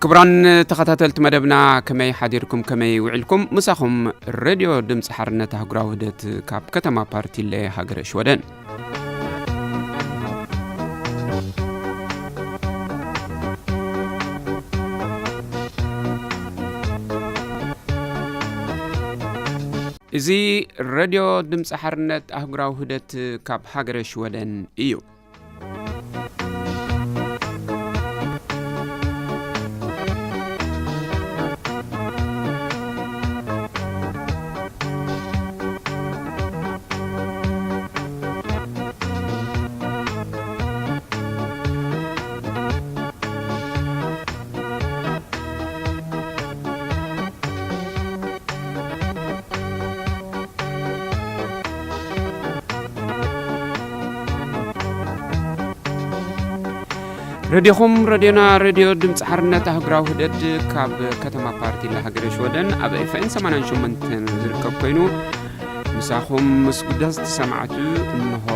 ክቡራን ተኸታተልቲ መደብና፣ ከመይ ሓዲርኩም፣ ከመይ ውዒልኩም? ምሳኹም ሬድዮ ድምፂ ሓርነት ኣህጉራዊ ውህደት ካብ ከተማ ፓርቲለ ሃገረ ሽወደን። እዚ ሬድዮ ድምፂ ሓርነት ኣህጉራዊ ውህደት ካብ ሃገረ ሽወደን እዩ። ሬድዮኹም፣ ሬድዮና፣ ሬድዮ ድምፂ ሓርነት ኣህጉራዊ ውህደት ካብ ከተማ ፓርቲለ ሃገረ ሽወደን ኣብ ኤፍኤም ሰማንያን ሸሞንተን ዝርከብ ኮይኑ፣ ምሳኹም ምስ ጉዳዝቲ ሰማዕቱ እንሆ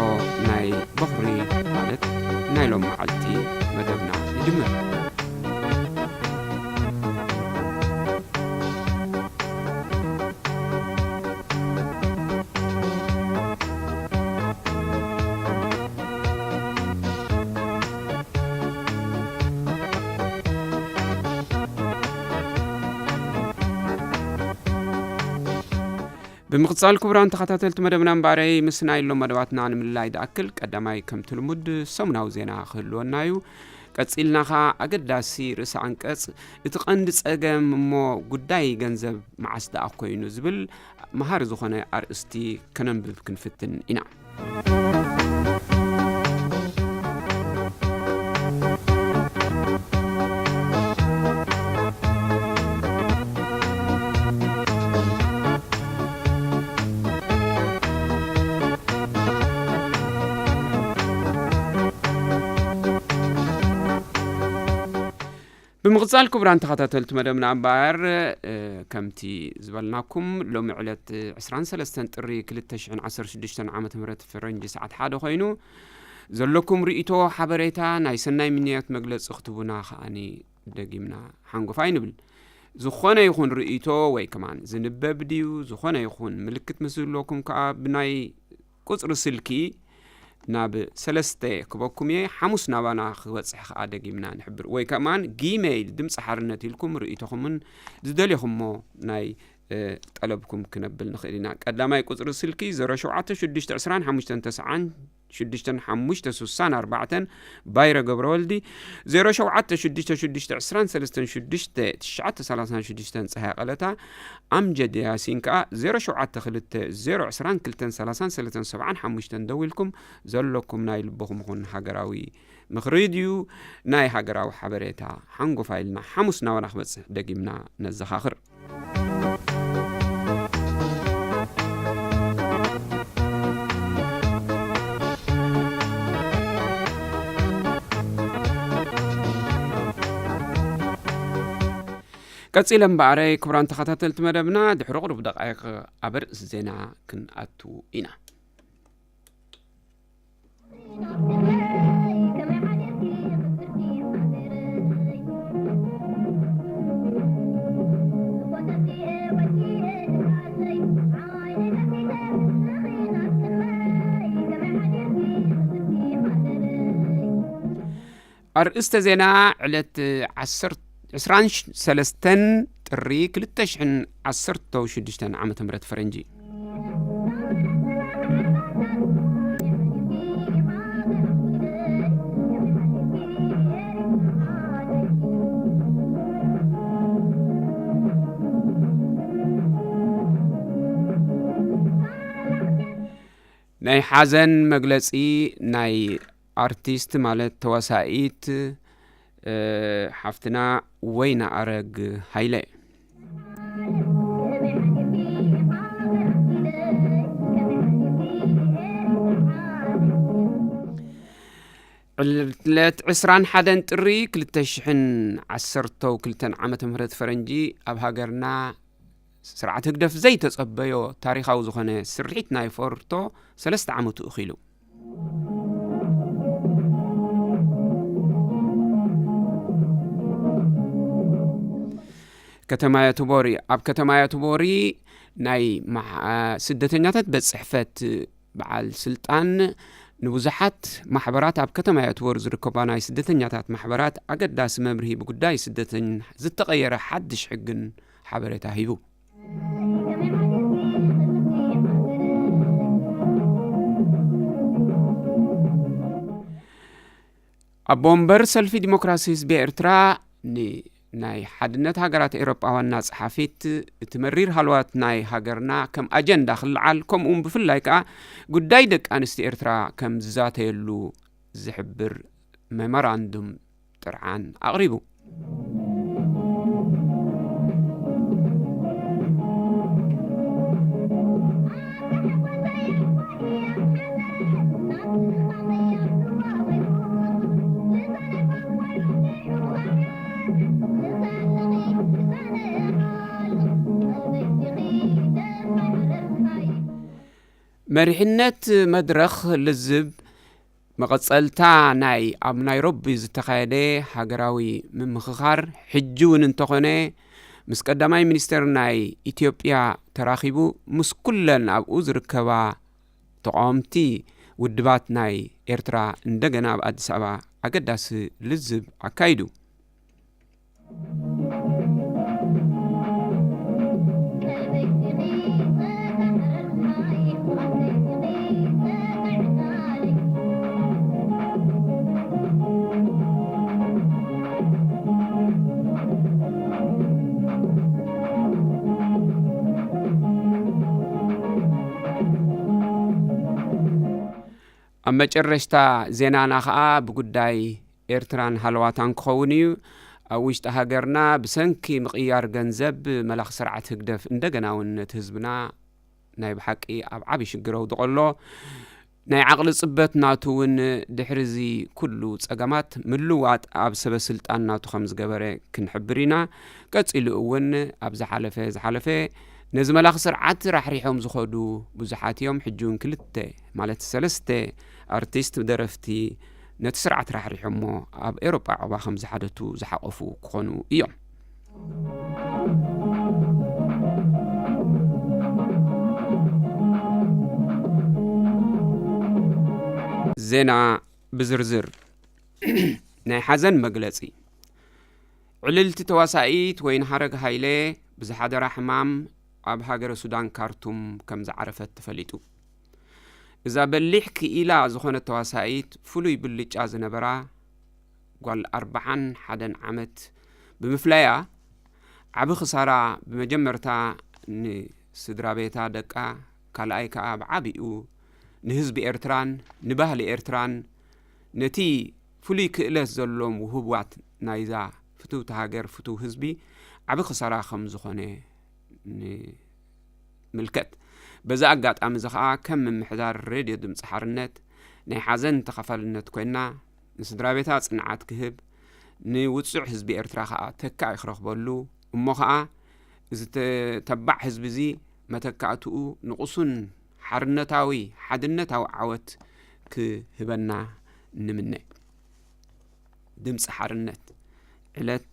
ናይ በኹሪ ማለት ናይ ሎም መዓልቲ መደብና ይጅምር። ብምቕጻል ክቡራን ተኸታተልቲ መደብና እምበኣረይ፣ ምስ ናይ ሎም መደባትና ንምልላይ ዝኣክል፣ ቀዳማይ ከምቲ ልሙድ ሰሙናዊ ዜና ክህልወና እዩ። ቀጺልና ኸኣ ኣገዳሲ ርእሰ ኣንቀጽ፣ እቲ ቀንዲ ጸገም እሞ ጉዳይ ገንዘብ መዓስ ደኣ ኮይኑ ዝብል መሃሪ ዝኾነ ኣርእስቲ ከነንብብ ክንፍትን ኢና። ብምቕጻል ክቡራን ተኸታተልቲ መደብና እምበኣር፣ እ፣ ከምቲ ዝበልናኩም ሎሚ ዕለት ዕስራን ሰለስተን ጥሪ ክልተ ሽሕን ዓሰርተ ሽዱሽተን ዓመተ ምህረት ፈረንጂ ሰዓት ሓደ ኮይኑ ዘለኩም ርእይቶ፣ ሓበሬታ፣ ናይ ሰናይ ምንያት መግለጺ ክትቡና ከኣኒ ደጊምና ሓንጎፋይ ንብል። ዝኾነ ይኹን ርእይቶ ወይ ከማን ዝንበብ ድዩ፣ ዝኾነ ይኹን ምልክት ምስ ዝህልወኩም ከኣ ብናይ ቁጽሪ ስልኪ ናብ ሰለስተ ክበኩም እየ። ሓሙስ ናባና ክበጽሕ ከኣ ደጊምና ንሕብር። ወይ ከማን ጊሜይል ድምፂ ሓርነት ኢልኩም ርእይቶኹምን ዝደልኹሞ ናይ፣ እ፣ ጠለብኩም ክነብል ንኽእል ኢና። ቀዳማይ ቁጽሪ ስልኪ ዜሮ ሸውዓተ ሽዱሽተ ዕስራን ሓሙሽተን ተስዓን ሽዱሽተን ሓሙሽተ ስሳን ኣርባዕተን፣ ባይረ ገብረወልዲ፣ ዜሮ ሸውዓተ ሽዱሽተ ሽዱሽተ ዕስራን ሰለስተን ሽዱሽተ ትሽዓተ ሰላሳን ሽዱሽተን፣ ጸሃያ ቀለታ፣ ኣምጀድ ያሲን ከኣ ዜሮ ሸውዓተ ክልተ ዜሮ ዕስራን ክልተን ሰላሳን ሰለስተን ሰብዓን ሓሙሽተን ደዊልኩም ዘለኩም ናይ ልብኹም ይኹን ሃገራዊ ምኽሪ ድዩ ናይ ሃገራዊ ሓበሬታ ሓንጎፋይ ኢልና ሓሙስ ናባና ክበጽሕ ደጊምና ነዘኻኽር። ቀጺለ እምበኣረይ፣ ክቡራን ተኸታተልቲ መደብና፣ ድሕሪ ቁሩብ ደቃይቕ ኣብ ርእሲ ዜና ክንኣቱ ኢና። ኣርእስተ ዜና ዕለት ዓሰርተ፣ ዕስራን ሰለስተን ጥሪ ክልተ ሽሕን ዓሰርተ ሽዱሽተን ዓመተ ምህረት ፈረንጂ። ናይ ሓዘን መግለጺ ናይ ኣርቲስት ማለት ተዋሳኢት፣ እ፣ ሓፍትና ወይነ ኣረግ ሃይለ። ዕለት ዕስራን ሓደን ጥሪ ክልተ ሽሕን ዓሰርተ ክልተን ዓመተ ምህረት ፈረንጂ ኣብ ሃገርና ስርዓት ህግደፍ ዘይተጸበዮ ታሪኻዊ ዝኾነ ስርሒት ናይ ፎርቶ ሰለስተ ዓመቱ እኺሉ። ከተማ ዮትቦሪ። ኣብ ከተማ ዮትቦሪ ናይ መሓ-፣ ስደተኛታት ቤት ጽሕፈት በዓል ስልጣን ንብዙሓት ማሕበራት፣ ኣብ ከተማ ዮትቦሪ ዝርከባ ናይ ስደተኛታት ማሕበራት ኣገዳሲ መብርሂ ብጉዳይ ስደተኛ ዝተቐየረ ሓድሽ ሕግን ሓበሬታ ሂቡ። ኣቦ ወንበር ሰልፊ ዲሞክራሲ ህዝቢ ኤርትራ ንናይ ሓድነት ሃገራት ኤውሮጳ ዋና ጸሓፊት፣ እቲ መሪር ሃለዋት ናይ ሃገርና ከም ኣጀንዳ ክለዓል፣ ከምኡውን ብፍላይ ከኣ ጉዳይ ደቂ ኣንስትዮ ኤርትራ ከም ዝዛተየሉ ዝሕብር ሜሞራንዱም ጥርዓን ኣቕሪቡ። መሪሕነት መድረኽ ልዝብ መቐጸልታ ናይ ኣብ ናይሮቢ ዝተኻየደ ሃገራዊ ምምኽኻር፣ ሕጂ እውን እንተኾነ ምስ ቀዳማይ ሚኒስተር ናይ ኢትዮጵያ ተራኺቡ፣ ምስ ኩለን ኣብኡ ዝርከባ ተቓወምቲ ውድባት ናይ ኤርትራ እንደገና ኣብ ኣዲስ ኣበባ ኣገዳሲ ልዝብ ኣካይዱ። ኣብ መጨረሽታ ዜናና ኸኣ ብጉዳይ ኤርትራን ሃለዋታን ክኸውን እዩ። ኣብ ውሽጢ ሃገርና ብሰንኪ ምቕያር ገንዘብ መላኺ ስርዓት ህግደፍ እንደገና እውን ነቲ ህዝብና ናይ ብሓቂ ኣብ ዓቢ ሽግር ኣውድቖ ኣሎ። ናይ ዓቕሊ ጽበት ናቱ እውን ድሕሪ እዚ ኩሉ ጸገማት ምልዋጥ ኣብ ሰበ ስልጣን ናቱ ከም ዝገበረ ክንሕብር ኢና። ቀጺሉ እውን ኣብ ዝሓለፈ ዝሓለፈ ነዚ መላኺ ስርዓት ራሕሪሖም ዝኸዱ ብዙሓት እዮም። ሕጂ እውን ክልተ ማለት ሰለስተ ኣርቲስት ደረፍቲ ነቲ ስርዓት ራሕሪሖሞ ኣብ ኤውሮጳ ዕቑባ ከም ዝሓተቱ ዝሓቖፉ ክኾኑ እዮም። ዜና ብዝርዝር። ናይ ሓዘን መግለጺ። ዕልልቲ ተዋሳኢት ወይንሃረግ ሃይለ ብዝሓደራ ሕማም ኣብ ሃገረ ሱዳን ካርቱም ከም ዝዓረፈት ተፈሊጡ። እዛ በሊሕ ክኢላ ዝኾነት ተዋሳኢት ፍሉይ ብልጫ ዝነበራ ጓል ኣርብዓን ሓደን ዓመት ብምፍላያ ዓቢ ክሳራ ብመጀመርታ ንስድራ ቤታ ደቃ፣ ካልኣይ ከኣ ብዓቢኡ ንህዝቢ ኤርትራን ንባህሊ ኤርትራን ነቲ ፍሉይ ክእለት ዘሎም ውሁባት ናይዛ ፍትውቲ ሃገር፣ ፍቱው ህዝቢ ዓቢ ክሳራ ከም ዝኾነ ንምልከት። በዚ ኣጋጣሚ እዚ ኸኣ ከም ምምሕዳር ሬድዮ ድምፂ ሓርነት ናይ ሓዘን ተኻፋልነት ኮይና ንስድራ ቤታ ጽንዓት ክህብ፣ ንውጹዕ ህዝቢ ኤርትራ ኸኣ ተካኢ ክረኽበሉ፣ እሞ ኸኣ እዚ ተ-፣ ተባዕ ህዝቢ እዚ መተካእትኡ ንቑሱን ሓርነታዊ ሓድነታዊ ዓወት ክህበና ንምነ። ድምፂ ሓርነት፣ ዕለት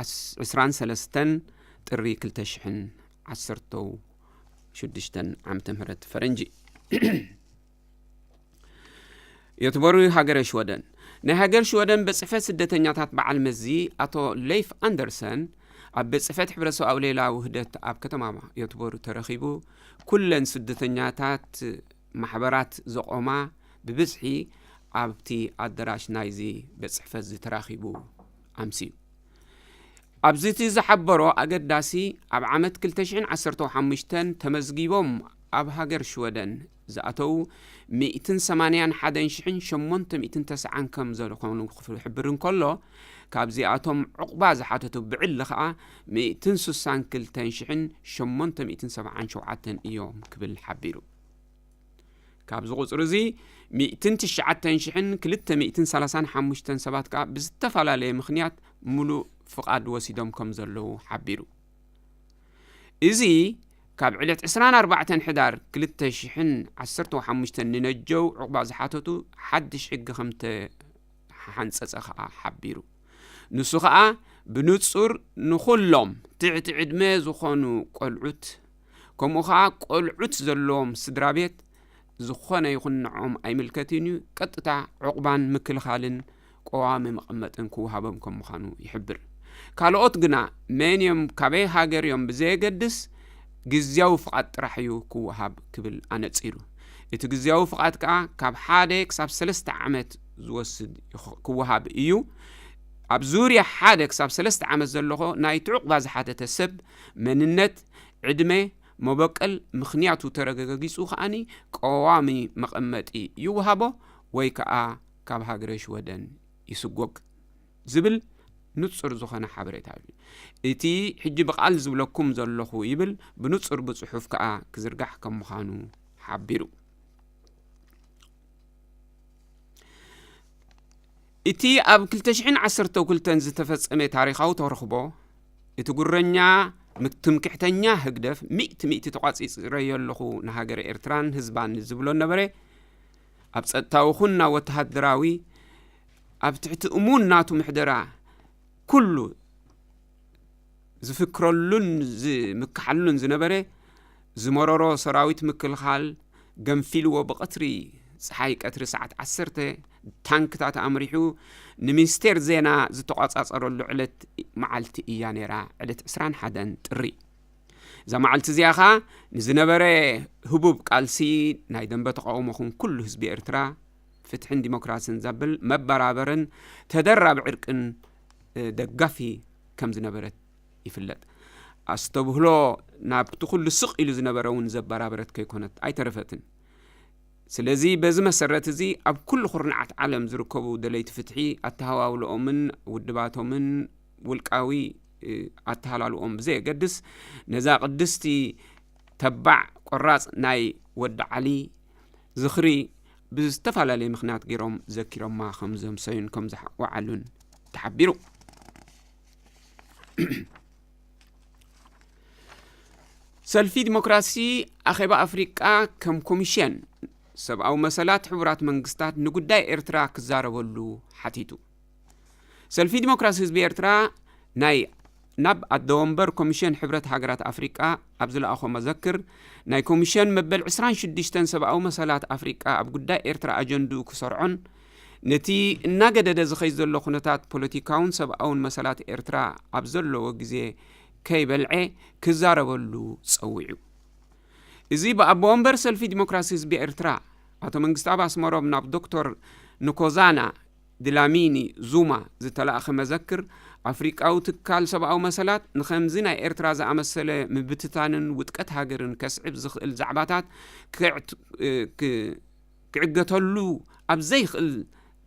ዓስ-፣ ዕስራን ሰለስተን ጥሪ ክልተ ሽሕን ዓሰርተው ሽዱሽተን ዓመተ ምህረት ፈረንጂ። ዮትቦሪ ሃገረ ሽወደን። ናይ ሃገር ሽወደን ቤት ጽሕፈት ስደተኛታት በዓል መዚ ኣቶ ሌይፍ ኣንደርሰን ኣብ ቤት ጽሕፈት ሕብረተሰብ ኣውሌላ ውህደት ኣብ ከተማ ዮትቦሪ ተረኺቡ፣ ኩለን ስደተኛታት ማሕበራት ዘቖማ ብብዝሒ ኣብቲ ኣደራሽ ናይዚ ቤት ጽሕፈት ዝተራኺቡ ኣምስዩ። ኣብዚ እቲ ዝሓበሮ ኣገዳሲ፣ ኣብ ዓመት ክልተ ሽሕን ዓሰርተው ሓሙሽተን ተመዝጊቦም ኣብ ሃገር ሽወደን ዝኣተዉ ሚእትን ሰማንያን ሓደን ሽሕን ሸሞንተ ሚእትን ተስዓን ከም ዝኾኑ ክሕብር እንከሎ፣ ካብዚኣቶም ዕቑባ ዝሓተቱ ብዕሊ ኸኣ ሚእትን ስሳን ክልተን ሽሕን ሸሞንተ ሚእትን ሰብዓን ሸውዓተን እዮም ክብል ሓቢሩ። ካብዚ ቁጽሪ እዚ ሚእትን ትሽዓተን ሽሕን ክልተ ሚእትን ሰላሳን ሓሙሽተን ሰባት ከኣ ብዝተፈላለየ ምኽንያት ምሉእ ፍቓድ ወሲዶም ከም ዘለዉ ሓቢሩ። እዚ ካብ ዕለት ዕስራን ኣርባዕተን ሕዳር ክልተ ሽሕን ዓሰርተው ሓሙሽተን ንነጀው ዕቑባ ዝሓተቱ ሓድሽ ሕጊ ከም ተሓንጸጸ ከኣ ሓቢሩ። ንሱ ኸኣ ብንጹር ንኹሎም ትሕቲ ዕድመ ዝኾኑ ቆልዑት፣ ከምኡ ኸኣ ቆልዑት ዘለዎም ስድራ ቤት፣ ዝኾነ ይኹን ንዖም ኣይምልከትን እዩ፣ ቀጥታ ዕቑባን ምክልኻልን ቀዋሚ መቐመጥን ክወሃቦም ከም ምዃኑ ይሕብር። ካልኦት ግና መን እዮም፣ ካበይ ሃገር እዮም ብዘየገድስ፣ ግዝያዊ ፍቓድ ጥራሕ እዩ ክወሃብ ክብል ኣነጺሩ። እቲ ግዝያዊ ፍቓድ ከኣ ካብ ሓደ ክሳብ ሰለስተ ዓመት ዝወስድ ይኽ-፣ ክወሃብ እዩ። ኣብ ዙርያ ሓደ ክሳብ ሰለስተ ዓመት ዘለኹ ናይቲ ዕቑባ ዝሓተተ ሰብ መንነት፣ ዕድመ፣ መበቀል ምኽንያቱ ተረጋጊጹ ከኣኒ ቀዋሚ መቐመጢ ይወሃቦ ወይ ከኣ ካብ ሃገረ ሽወደን ይስጎግ ዝብል ንጹር ዝኾነ ሓበሬታ እዩ። እቲ ሕጂ ብቓል ዝብለኩም ዘለኹ ይብል ብንጹር ብጽሑፍ ከኣ ክዝርጋሕ ከም ምዃኑ ሓቢሩ። እቲ ኣብ ክልተ ሽሕን ዓሰርተ ክልተን ዝተፈጸመ ታሪኻዊ ተረኽቦ፣ እቲ ጉረኛ ም-፣ ትምክሕተኛ ህግደፍ ሚእቲ ሚእቲ ተቋጺጽረዮ ኣለኹ ንሃገረ ኤርትራን ህዝባን ዝብሎ ነበረ፣ ኣብ ጸጥታዊ ኹን ናብ ወተሃደራዊ፣ ኣብ ትሕቲ እሙን ናቱ ምሕደራ ኩሉ ዝፍክረሉን ዝምክሓሉን ዝነበረ ዝመረሮ ሰራዊት ምክልኻል ገንፊልዎ ብቐትሪ፣ ጸሓይ ቀትሪ ሰዓት ዓሰርተ ታንክታት ኣምሪሑ ንሚኒስቴር ዜና ዝተቋጻጸረሉ ዕለት መዓልቲ እያ ነይራ፣ ዕለት ዕስራን ሓደን ጥሪ። እዛ መዓልቲ እዚኣ ኸኣ ንዝነበረ ህቡብ ቃልሲ ናይ ደንበ ተቃውሞ ኹን ኩሉ ህዝቢ ኤርትራ ፍትሕን ዲሞክራስን ዘብል መበራበርን ተደራቢ ዕርቅን፣ እ፣ ደጋፊ ከም ዝነበረት ይፍለጥ። ኣስተብህሎ ናብቲ ኩሉ ስቕ ኢሉ ዝነበረ እውን ዘበራበረት ከይኮነት ኣይተረፈትን። ስለዚ በዚ መሰረት እዚ ኣብ ኩሉ ኩርናዓት ዓለም ዝርከቡ ደለይቲ ፍትሒ ኣተሃዋውልኦምን ውድባቶምን ውልቃዊ፣ እ፣ ኣተሃላልኦም ብዘየገድስ ነዛ ቅድስቲ ተባዕ ቆራጽ ናይ ወዲ ዓሊ ዝኽሪ ብዝተፈላለየ ምኽንያት ገይሮም ዘኪሮማ ከም ዘምሰዩን ከም ዝወዓሉን ተሓቢሩ። ሰልፊ ዲሞክራሲ ኣኼባ ኣፍሪቃ ከም ኮሚሽን ሰብኣዊ መሰላት ሕቡራት መንግስታት ንጉዳይ ኤርትራ ክዛረበሉ ሓቲቱ። ሰልፊ ዲሞክራሲ ህዝቢ ኤርትራ ናይ ናብ ኣደ ወንበር ኮሚሽን ሕብረት ሃገራት ኣፍሪቃ ኣብ ዝለኣኾ መዘክር፣ ናይ ኮሚሽን መበል ዕስራን ሽዱሽተን ሰብኣዊ መሰላት ኣፍሪቃ ኣብ ጉዳይ ኤርትራ ኣጀንድኡ ክሰርዖን ነቲ እናገደደ ዝኸይድ ዘሎ ኩነታት ፖለቲካውን ሰብኣውን መሰላት ኤርትራ ኣብ ዘለዎ ግዜ ከይበልዐ ክዛረበሉ ጸዊዑ። እዚ ብኣቦ ወንበር ሰልፊ ዲሞክራሲ ህዝቢ ኤርትራ ኣቶ መንግስተኣብ ኣስመሮም ናብ ዶክተር ንኮዛና ድላሚኒ ዙማ ዝተላእኸ መዘክር፣ ኣፍሪቃዊ ትካል ሰብኣዊ መሰላት ንኸምዚ ናይ ኤርትራ ዝኣመሰለ ምብትታንን ውድቀት ሃገርን ከስዕብ ዝኽእል ዛዕባታት ክዕት-፣ እ፣ ክ-፣ ክዕገተሉ ኣብ ዘይኽእል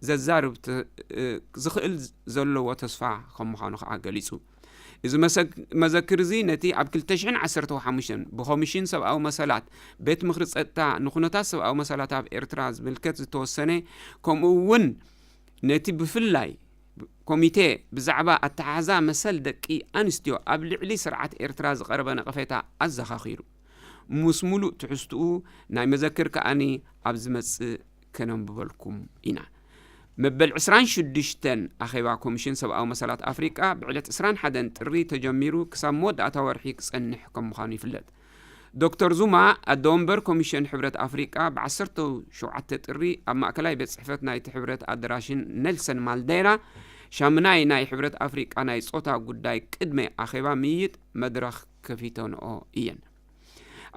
ዘዛርብ ተ-፣ እ፣ ዝኽእል ዘለዎ ተስፋ ከም ምዃኑ ከኣ ገሊጹ። እዚ መሰግ-፣ መዘክር እዚ ነቲ ኣብ ክልተ ሽሕን ዓሰርተ ሓሙሽተን ብኮሚሽን ሰብኣዊ መሰላት ቤት ምኽሪ ጸጥታ ንኩነታት ሰብኣዊ መሰላት ኣብ ኤርትራ ዝምልከት ዝተወሰነ፣ ከምኡ እውን ነቲ ብፍላይ ኮሚቴ ብዛዕባ ኣተሓሕዛ መሰል ደቂ ኣንስትዮ ኣብ ልዕሊ ስርዓት ኤርትራ ዝቐረበ ነቐፌታ ኣዘኻኺሩ። ምስ ሙሉእ ትሕዝትኡ ናይ መዘክር ከኣኒ ኣብ ዝመጽእ ከነንብበልኩም ኢና። መበል ዕስራን ሽዱሽተን ኣኼባ ኮሚሽን ሰብኣዊ መሰላት ኣፍሪቃ ብዕለት ዕስራን ሓደን ጥሪ ተጀሚሩ ክሳብ መወዳእታ ወርሒ ክጸንሕ ከም ምዃኑ ይፍለጥ። ዶክተር ዙማ ኣደ ወንበር ኮሚሽን ሕብረት ኣፍሪቃ ብዓሰርተ ሸውዓተ ጥሪ ኣብ ማእከላይ ቤት ጽሕፈት ናይቲ ሕብረት ኣደራሽን ኔልሰን ማንዴላ ሻምናይ ናይ ሕብረት ኣፍሪቃ ናይ ጾታ ጉዳይ ቅድመ ኣኼባ ምይይጥ መድረኽ ከፊተንኦ እየን።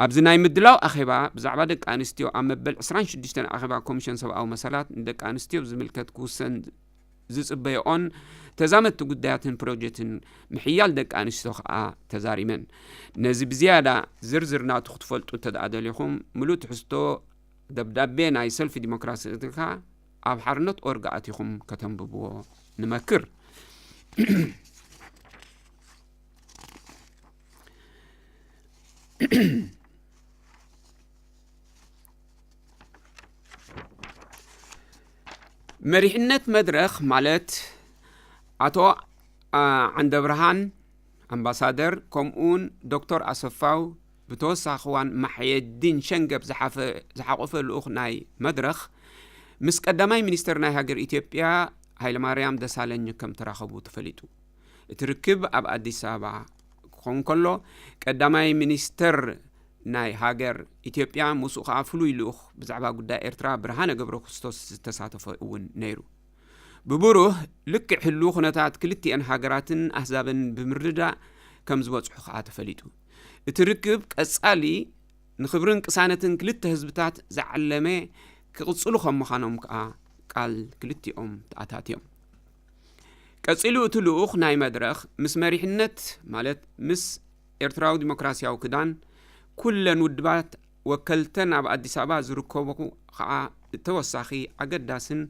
ኣብዚ ናይ ምድላው ኣኼባ ብዛዕባ ደቂ ኣንስትዮ ኣብ መበል ዕስራን ሽዱሽተን ኣኼባ ኮሚሽን ሰብኣዊ መሰላት ንደቂ ኣንስትዮ ብዝምልከት ክውሰን ዝጽበየኦን ተዛመድቲ ጉዳያትን ፕሮጀክትን ምሕያል ደቂ ኣንስትዮ ከኣ ተዛሪበን። ነዚ ብዝያዳ ዝርዝር ናቱ ክትፈልጡ እንተ ደኣ ደሊኹም፣ ምሉእ ትሕዝቶ ደብዳቤ ናይ ሰልፊ ዲሞክራሲ ኤርትራ ኣብ ሓርነት ኦርግ ኣቲኹም ከተንብብዎ ንመክር። መሪሕነት መድረኽ ማለት ኣቶ፣ አ፣ ዓንደብርሃን ኣምባሳደር፣ ከምኡውን ዶክተር ኣሰፋው፣ ብተወሳኺ እዋን ማሕየዲን ሸንገብ ዝሓፈ-፣ ዝሓቖፈ ልኡኽ ናይ መድረኽ፣ ምስ ቀዳማይ ሚኒስተር ናይ ሃገር ኢትዮጵያ ሃይለማርያም ደሳለኝ ከም ተራኸቡ ተፈሊጡ። እቲ ርክብ ኣብ ኣዲስ ኣበባ ክኸውን ከሎ፣ ቀዳማይ ሚኒስተር ናይ ሃገር ኢትዮጵያ ምስኡ ከኣ ፍሉይ ልኡኽ ብዛዕባ ጉዳይ ኤርትራ ብርሃነ ገብረ ክርስቶስ ዝተሳተፈ እውን ነይሩ። ብብሩህ ልክዕ ህሉ ኩነታት ክልቲኤን ሃገራትን ኣህዛብን ብምርድዳእ ከም ዝበጽሑ ከኣ ተፈሊጡ። እቲ ርክብ ቀጻሊ ንኽብርን ቅሳነትን ክልተ ህዝብታት ዝዓለመ ክቕጽሉ ከም ምዃኖም ከኣ ቃል ክልቲኦም ተኣታትዮም። ቀጺሉ እቲ ልኡኽ ናይ መድረኽ ምስ መሪሕነት ማለት ምስ ኤርትራዊ ዲሞክራሲያዊ ክዳን ኩለን ውድባት ወከልተን ኣብ ኣዲስ ኣበባ ዝርከቡ ከኣ ተወሳኺ ኣገዳስን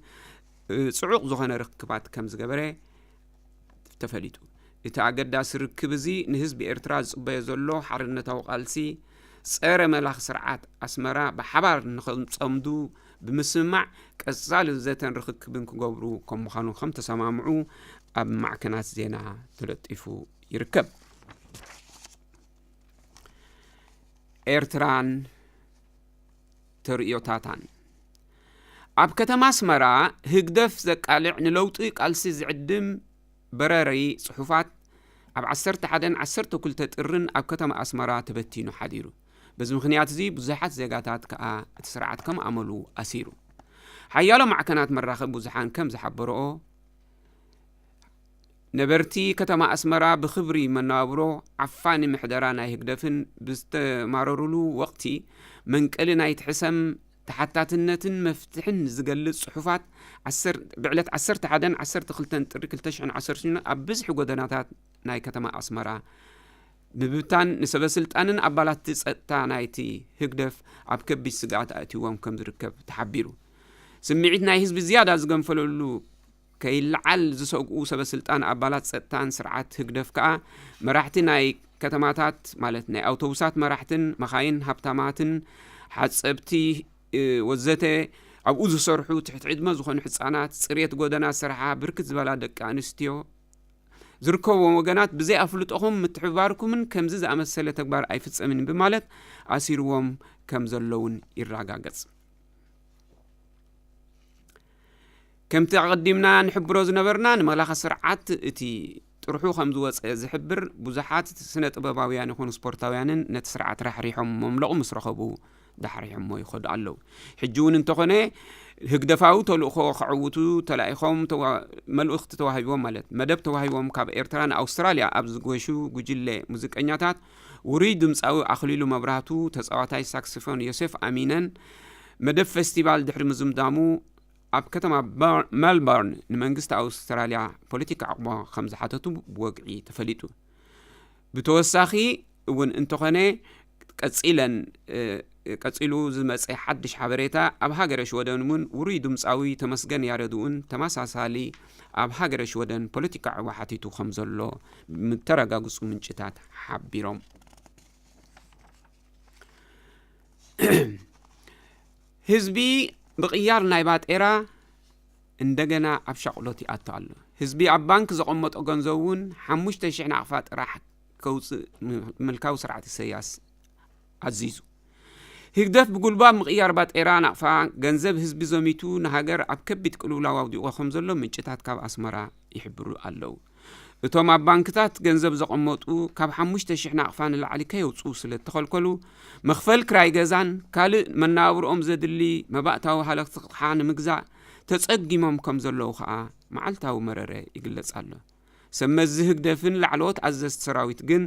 ጽዑቕ ዝኾነ ርክባት ከም ዝገበረ ተፈሊጡ። እቲ ኣገዳሲ ርክብ እዚ ንህዝቢ ኤርትራ ዝጽበዮ ዘሎ ሓርነታዊ ቃልሲ ጸረ መላኺ ስርዓት ኣስመራ ብሓባር ንኸምጸምዱ ብምስምማዕ ቀጻሊ ዘተን ርኽክብን ክገብሩ ከም ምዃኑ ከም ተሰማምዑ ኣብ ማዕከናት ዜና ተለጢፉ ይርከብ። ኤርትራን ተርእዮታታን። ኣብ ከተማ ኣስመራ ህግደፍ ዘቃልዕ ንለውጢ ቃልሲ ዝዕድም በራሪ ጽሑፋት ኣብ ዓሰርተ ሓደን ዓሰርተ ክልተ ጥርን ኣብ ከተማ ኣስመራ ተበቲኑ ሓዲሩ። በዚ ምኽንያት እዚ ብዙሓት ዜጋታት ከኣ እቲ ስርዓት ከም ኣመሉ ኣሲሩ። ሓያሎ ማዕከናት መራኸቢ ብዙሓን ከም ዝሓበረኦ፣ ነበርቲ ከተማ ኣስመራ ብኽብሪ መነባብሮ ዓፋኒ ምሕደራ ናይ ህግደፍን ብዝተማረሩሉ ወቕቲ፣ መንቀሊ ናይቲ ሕሰም ተሓታትነትን መፍትሕን ዝገልጽ ጽሑፋት ዓሰር-፣ ብዕለት ዓሰርተ ሓደን ዓሰርተ ክልተን ጥሪ ክልተ ሽሕን ዓሰርተ ሽዱሽተን ኣብ ብዝሒ ጎደናታት ናይ ከተማ ኣስመራ ምብታን ንሰበ ስልጣንን ኣባላት ጸጥታ ናይቲ ህግደፍ ኣብ ከቢድ ስግኣት ኣእትዎም ከም ዝርከብ ተሓቢሩ። ስምዒት ናይ ህዝቢ ዝያዳ ዝገንፈለሉ ከይለዓል ዝሰግኡ ሰበ ስልጣን ኣባላት ጸጥታን ስርዓት ህግደፍ ከኣ መራሕቲ ናይ ከተማታት ማለት ናይ ኣውቶቡሳት መራሕትን መኻይን ሃብታማትን ሓጸብቲ፣ እ፣ ወዘተ ኣብኡ ዝሰርሑ ትሕቲ ዕድመ ዝኾኑ ህጻናት፣ ጽሬት ጎደና ዝሰርሓ ብርክት ዝበላ ደቂ ኣንስትዮ ዝርከብዎም ወገናት ብዘይ ኣፍልጦኹም ምትሕብባርኩምን ከምዚ ዝኣመሰለ ተግባር ኣይፍጸምን ብማለት ኣሲርዎም ከም ዘለውን ይረጋገጽ። ከምቲ ኣቐዲምና ንሕብሮ ዝነበርና፣ ንመላኸ ስርዓት እቲ ጥርሑ ከም ዝወጸ ዝሕብር ብዙሓት ስነ ጥበባውያን ይኹኑ ስፖርታውያንን ነቲ ስርዓት ራሕሪሖም መምለቑ ምስ ረኸቡ ዳሕሪሖሞ ይኸዱ ኣለዉ። ሕጂ እውን እንተኾነ ህግደፋዊ ተልእኾ ከዕውቱ ተላኢኾም ተዋ-፣ መልእኽቲ ተዋሂቦም ማለት መደብ ተዋሂቦም ካብ ኤርትራ ንኣውስትራልያ ኣብ ዝገሹ ጉጅለ ሙዚቀኛታት ውሩይ ድምጻዊ ኣኽሊሉ መብራህቱ፣ ተጻዋታይ ሳክስፎን ዮሴፍ ኣሚነን መደብ ፌስቲቫል ድሕሪ ምዝምዛሙ ኣብ ከተማ ባር-፣ ሜልቦርን ንመንግስቲ ኣውስትራልያ ፖለቲካ ዓቕቦ ከም ዝሓተቱ ብወግዒ ተፈሊጡ። ብተወሳኺ እውን እንተኾነ ቀጺለን፣ እ፣ ቀጺሉ ዝመጸ ሓድሽ ሓበሬታ ኣብ ሃገረ ሽወደን እውን ውሩይ ድምጻዊ ተመስገን ያረድ እውን ተመሳሳሊ ኣብ ሃገረ ሽወደን ፖለቲካ ዓቕቦ ሓቲቱ ከም ዘሎ ምተረጋግጹ ምንጭታት ሓቢሮም። ህዝቢ ብቕያር ናይ ባጤራ እንደገና ኣብ ሻቕሎት ይኣቱ ኣሎ። ህዝቢ ኣብ ባንክ ዘቐመጦ ገንዘብ እውን ሓሙሽተ ሽሕ ናቕፋ ጥራሕ ከውፅእ ምልካዊ ስርዓት ኢሳያስ ኣዚዙ። ህግደፍ ብጉልባብ ምቕያር ባጤራ ናቕፋ ገንዘብ ህዝቢ ዘሚቱ ንሃገር ኣብ ከቢድ ቅልውላው ኣውዲቑ ከም ዘሎ ምንጭታት ካብ ኣስመራ ይሕብሩ ኣለዉ። እቶም ኣብ ባንክታት ገንዘብ ዘቐመጡ ካብ ሓሙሽተ ሽሕ ናቕፋ ንላዕሊ ከየውፅኡ ስለ እተኸልከሉ፣ መኽፈል ክራይ ገዛን ካልእ መነባብርኦም ዘድሊ መባእታዊ ሃለኽቲ ኣቕሓ ንምግዛእ ተጸጊሞም ከም ዘለዉ ኸኣ መዓልታዊ መረረ ይግለጽ ኣሎ። ሰብ መዚ ህግደፍን ላዕለዎት ኣዘዝቲ ሰራዊት ግን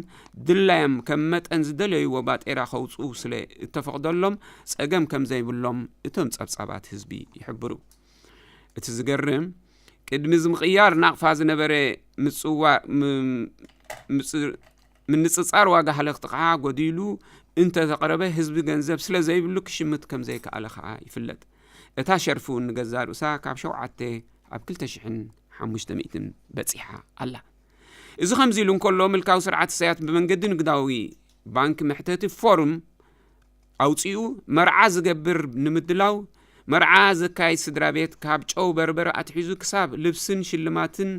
ድላዮም ከም መጠን ዝደለይዎ ባጤራ ከውጽኡ ስለ እተፈቕደሎም ጸገም ከም ዘይብሎም እቶም ጸብጻባት ህዝቢ ይሕብሩ። እቲ ዝገርም፣ ቅድሚ እዚ ምቕያር ናቕፋ ዝነበረ ምጽዋ-፣ ም-፣ ምጽ-፣ ምንጽጻር ዋጋ ሃለኽቲ ኣቕሓ ጎዲሉ እንተ ተቕረበ፣ ህዝቢ ገንዘብ ስለ ዘይብሉ ክሽምት ከም ዘይከኣለ ከኣ ይፍለጥ። እታ ሸርፊ እውን ንገዛእ ርእሳ ካብ ሸውዓተ ኣብ ክልተ ሽሕን ሓሙሽተ ሚእትን በጺሓ ኣላ። እዚ ከምዚ ኢሉ እንከሎ፣ ምልካዊ ስርዓት ኢሳያስ ብመንገዲ ንግዳዊ ባንክ መሕተቲ ፎርም ኣውጺኡ፣ መርዓ ዝገብር ንምድላው፣ መርዓ ዘካይድ ስድራ ቤት ካብ ጨው በርበረ ኣትሒዙ ክሳብ ልብስን ሽልማትን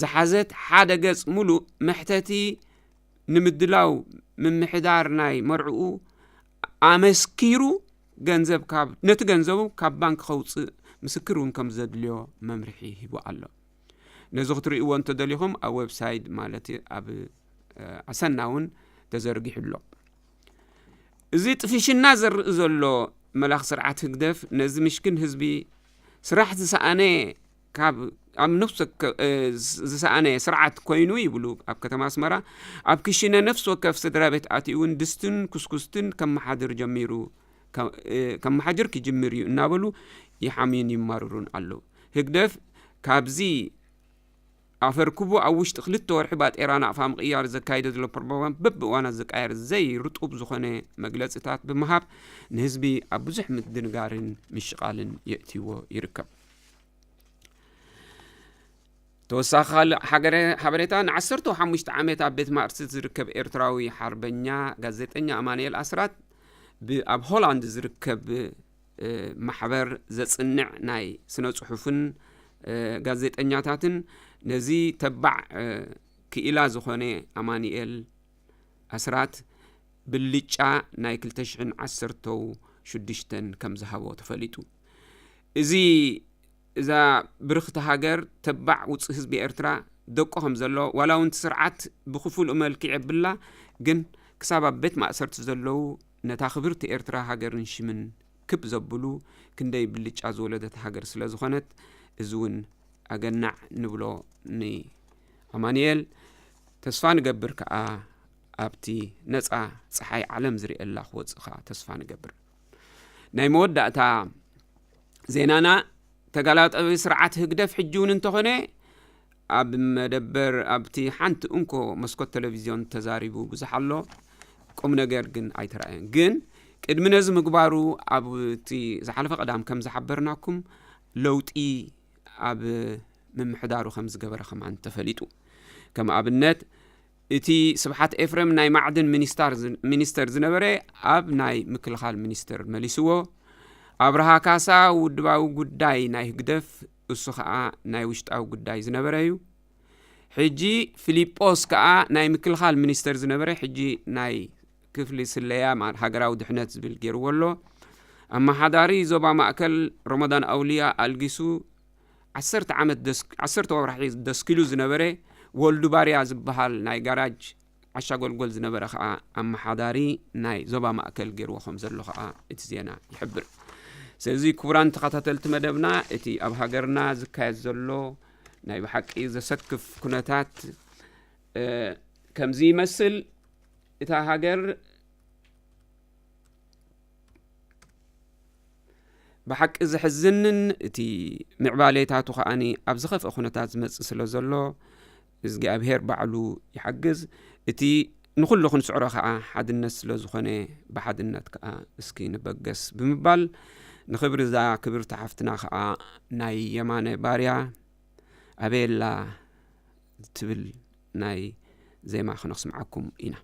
ዝሓዘት ሓደ ገጽ ሙሉእ መሕተቲ ንምድላው ምምሕዳር ናይ መርዕኡ ኣመስኪሩ ገንዘብ ካብ፣ ነቲ ገንዘቡ ካብ ባንክ ከውጽእ ምስክር እውን ከም ዘድልዮ መምርሒ ሂቡ ኣሎ። ነዚ ክትርእይዎ እንተደሊኹም ኣብ ዌብሳይት ማለት ኣብ ኣሰና እውን ተዘርጊሑ ኣሎ። እዚ ጥፍሽና ዘርኢ ዘሎ መላኽ ስርዓት ህግደፍ ነዚ ምሽክን ህዝቢ ስራሕ ዝሰኣነ ካብ ኣብ ነፍሲ ዝሰኣነ ስርዓት ኮይኑ ይብሉ። ኣብ ከተማ ኣስመራ ኣብ ክሽነ ነፍሲ ወከፍ ስድራ ቤት ኣትዩ እውን ድስትን ኩስኩስትን ከመሓድር ጀሚሩ፣ ከመሓድር ክጅምር እዩ እናበሉ ይሓምዩን ይማርሩን ኣለዉ። ህግደፍ ካብዚ ኣፈርክቡ ኣብ ውሽጢ ክልተ ወርሒ ባጤራ ናቕፋ ምቕያር ዘካይደ ዘሎ ፕሮግራም በብእዋናት ዝቃየር ዘይርጡብ ዝኾነ መግለጽታት ብምሃብ ንህዝቢ ኣብ ብዙሕ ምድንጋርን ምሽቓልን የእትይዎ ይርከብ። ተወሳኺ ካልእ ሓገረ-፣ ሓበሬታ፣ ንዓሰርተ ሓሙሽተ ዓመት ኣብ ቤት ማእስርቲ ዝርከብ ኤርትራዊ ሓርበኛ ጋዜጠኛ ኣማኑኤል ኣስራት ብ-፣ ኣብ ሆላንድ ዝርከብ ማሕበር ዘጽንዕ ናይ ስነ ጽሑፍን ጋዜጠኛታትን ነዚ ተባዕ ክኢላ ዝኾነ ኣማኑኤል ኣስራት ብልጫ ናይ ክልተ ሽሕን ዓሰርተው ሽዱሽተን ከም ዝሃቦ ተፈሊጡ። እዚ እዛ ብርኽቲ ሃገር ተባዕ ውጽእ ህዝቢ ኤርትራ ደቁ ከም ዘሎ ዋላ እውን እቲ ስርዓት ብክፉልኡ መልክዕ የብላ፣ ግን ክሳብ ኣብ ቤት ማእሰርቲ ዘለዉ ነታ ክብርቲ ኤርትራ ሃገርን ሽምን ክብ ዘብሉ ክንደይ ብልጫ ዝወለደት ሃገር ስለ ዝኾነት፣ እዚ እውን ኣገናዕ ንብሎ ንኣማኑኤል። ተስፋ ንገብር ከኣ ኣብቲ ነጻ ጸሓይ ዓለም ዝርእየላ ክወጽእ ከኣ ተስፋ ንገብር። ናይ መወዳእታ ዜናና፣ ተጋላጠቢ ስርዓት ህግደፍ ሕጂ እውን እንተኾነ ኣብ መደበር ኣብቲ ሓንቲ እንኮ መስኮት ቴሌቪዝዮን ተዛሪቡ ብዙሕ ኣሎ፣ ቁም ነገር ግን ኣይተራእየን። ግን ቅድሚ ነዚ ምግባሩ ኣብቲ ዝሓለፈ ቀዳም ከም ዝሓበርናኩም ለውጢ ኣብ ምምሕዳሩ ከም ዝገበረ ከማን ተፈሊጡ። ከም ኣብነት እቲ ስብሓት ኤፍሬም ናይ ማዕድን ሚኒስታር ዝ-፣ ሚኒስተር ዝነበረ ኣብ ናይ ምክልኻል ሚኒስተር መሊስዎ። ኣብርሃ ካሳ ውድባዊ ጉዳይ ናይ ህግደፍ፣ እሱ ኸኣ ናይ ውሽጣዊ ጉዳይ ዝነበረ እዩ። ሕጂ ፊሊጶስ ከኣ ናይ ምክልኻል ሚኒስተር ዝነበረ፣ ሕጂ ናይ ክፍሊ ስለያ ማ-፣ ሃገራዊ ድሕነት ዝብል ገይርዎ ኣሎ። ኣመሓዳሪ ዞባ ማእከል ረመዳን ኣውልያ ኣልጊሱ ዓሰርተ ዓመት ደስ-፣ ዓሰርተ ወርሒ ደስኪሉ ዝነበረ ወልዱ ባርያ ዝበሃል ናይ ጋራጅ ዓሻ ጎልጎል ዝነበረ ኸኣ ኣመሓዳሪ ናይ ዞባ ማእከል ገይርዎ ከም ዘሎ ኸኣ እቲ ዜና ይሕብር። ስለዚ ክቡራን ተኸታተልቲ መደብና፣ እቲ ኣብ ሃገርና ዝካየድ ዘሎ ናይ ብሓቂ ዘሰክፍ ኩነታት፣ እ፣ ከምዚ ይመስል። እታ ሃገር ብሓቂ ዘሕዝንን እቲ ምዕባሌታቱ ከኣኒ ኣብ ዝኸፍአ ኩነታት ዝመጽእ ስለ ዘሎ፣ እግዚኣብሄር ባዕሉ ይሓግዝ። እቲ ንኹሉ ክንስዕሮ ከኣ ሓድነት ስለ ዝኾነ፣ ብሓድነት ከኣ እስኪ ንበገስ ብምባል፣ ንኽብሪ እዛ ክብርቲ ሓፍትና ከኣ ናይ የማነ ባርያ ኣበየላ ትብል ናይ ዜማ ክነስምዓኩም ኢና።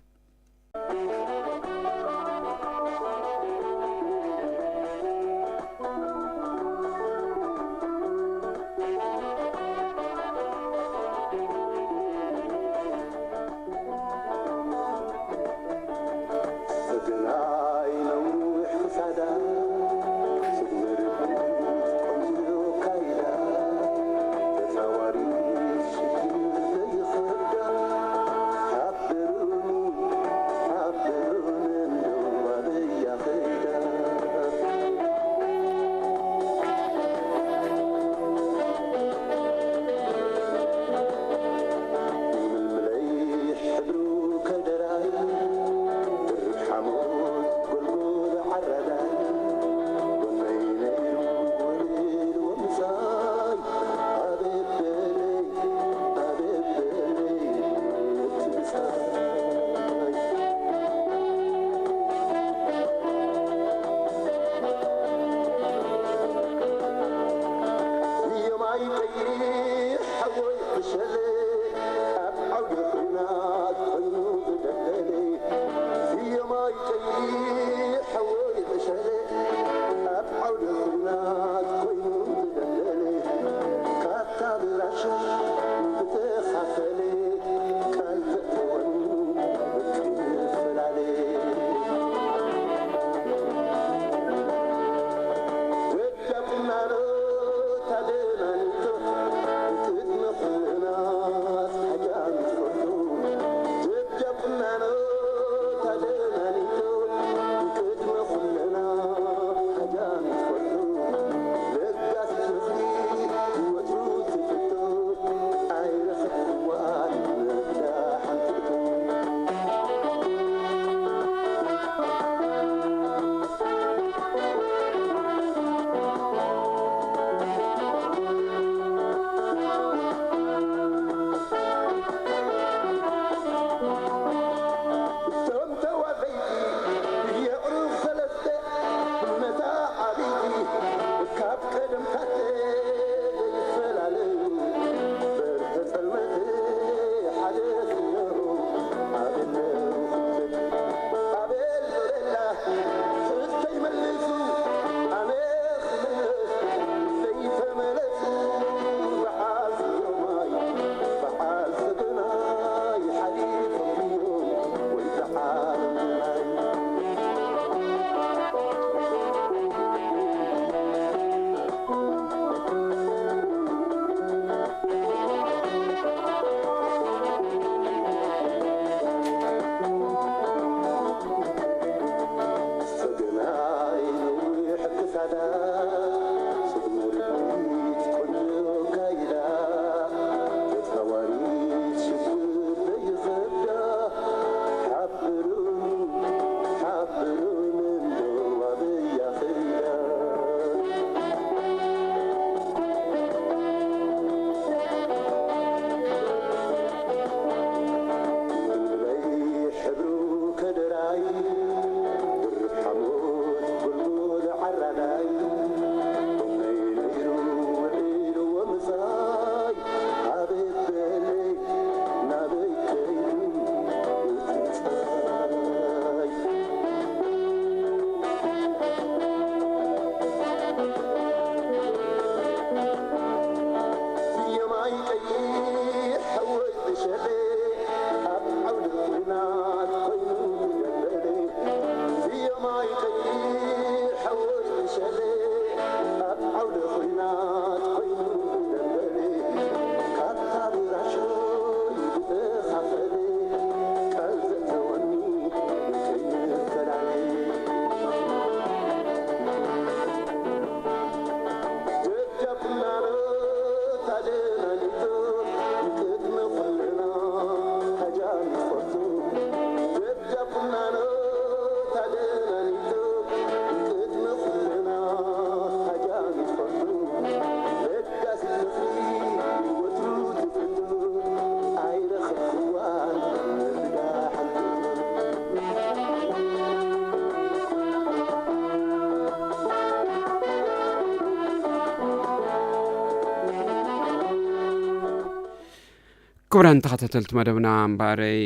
ክቡራን ተኸታተልቲ መደብና፣ እምበኣረይ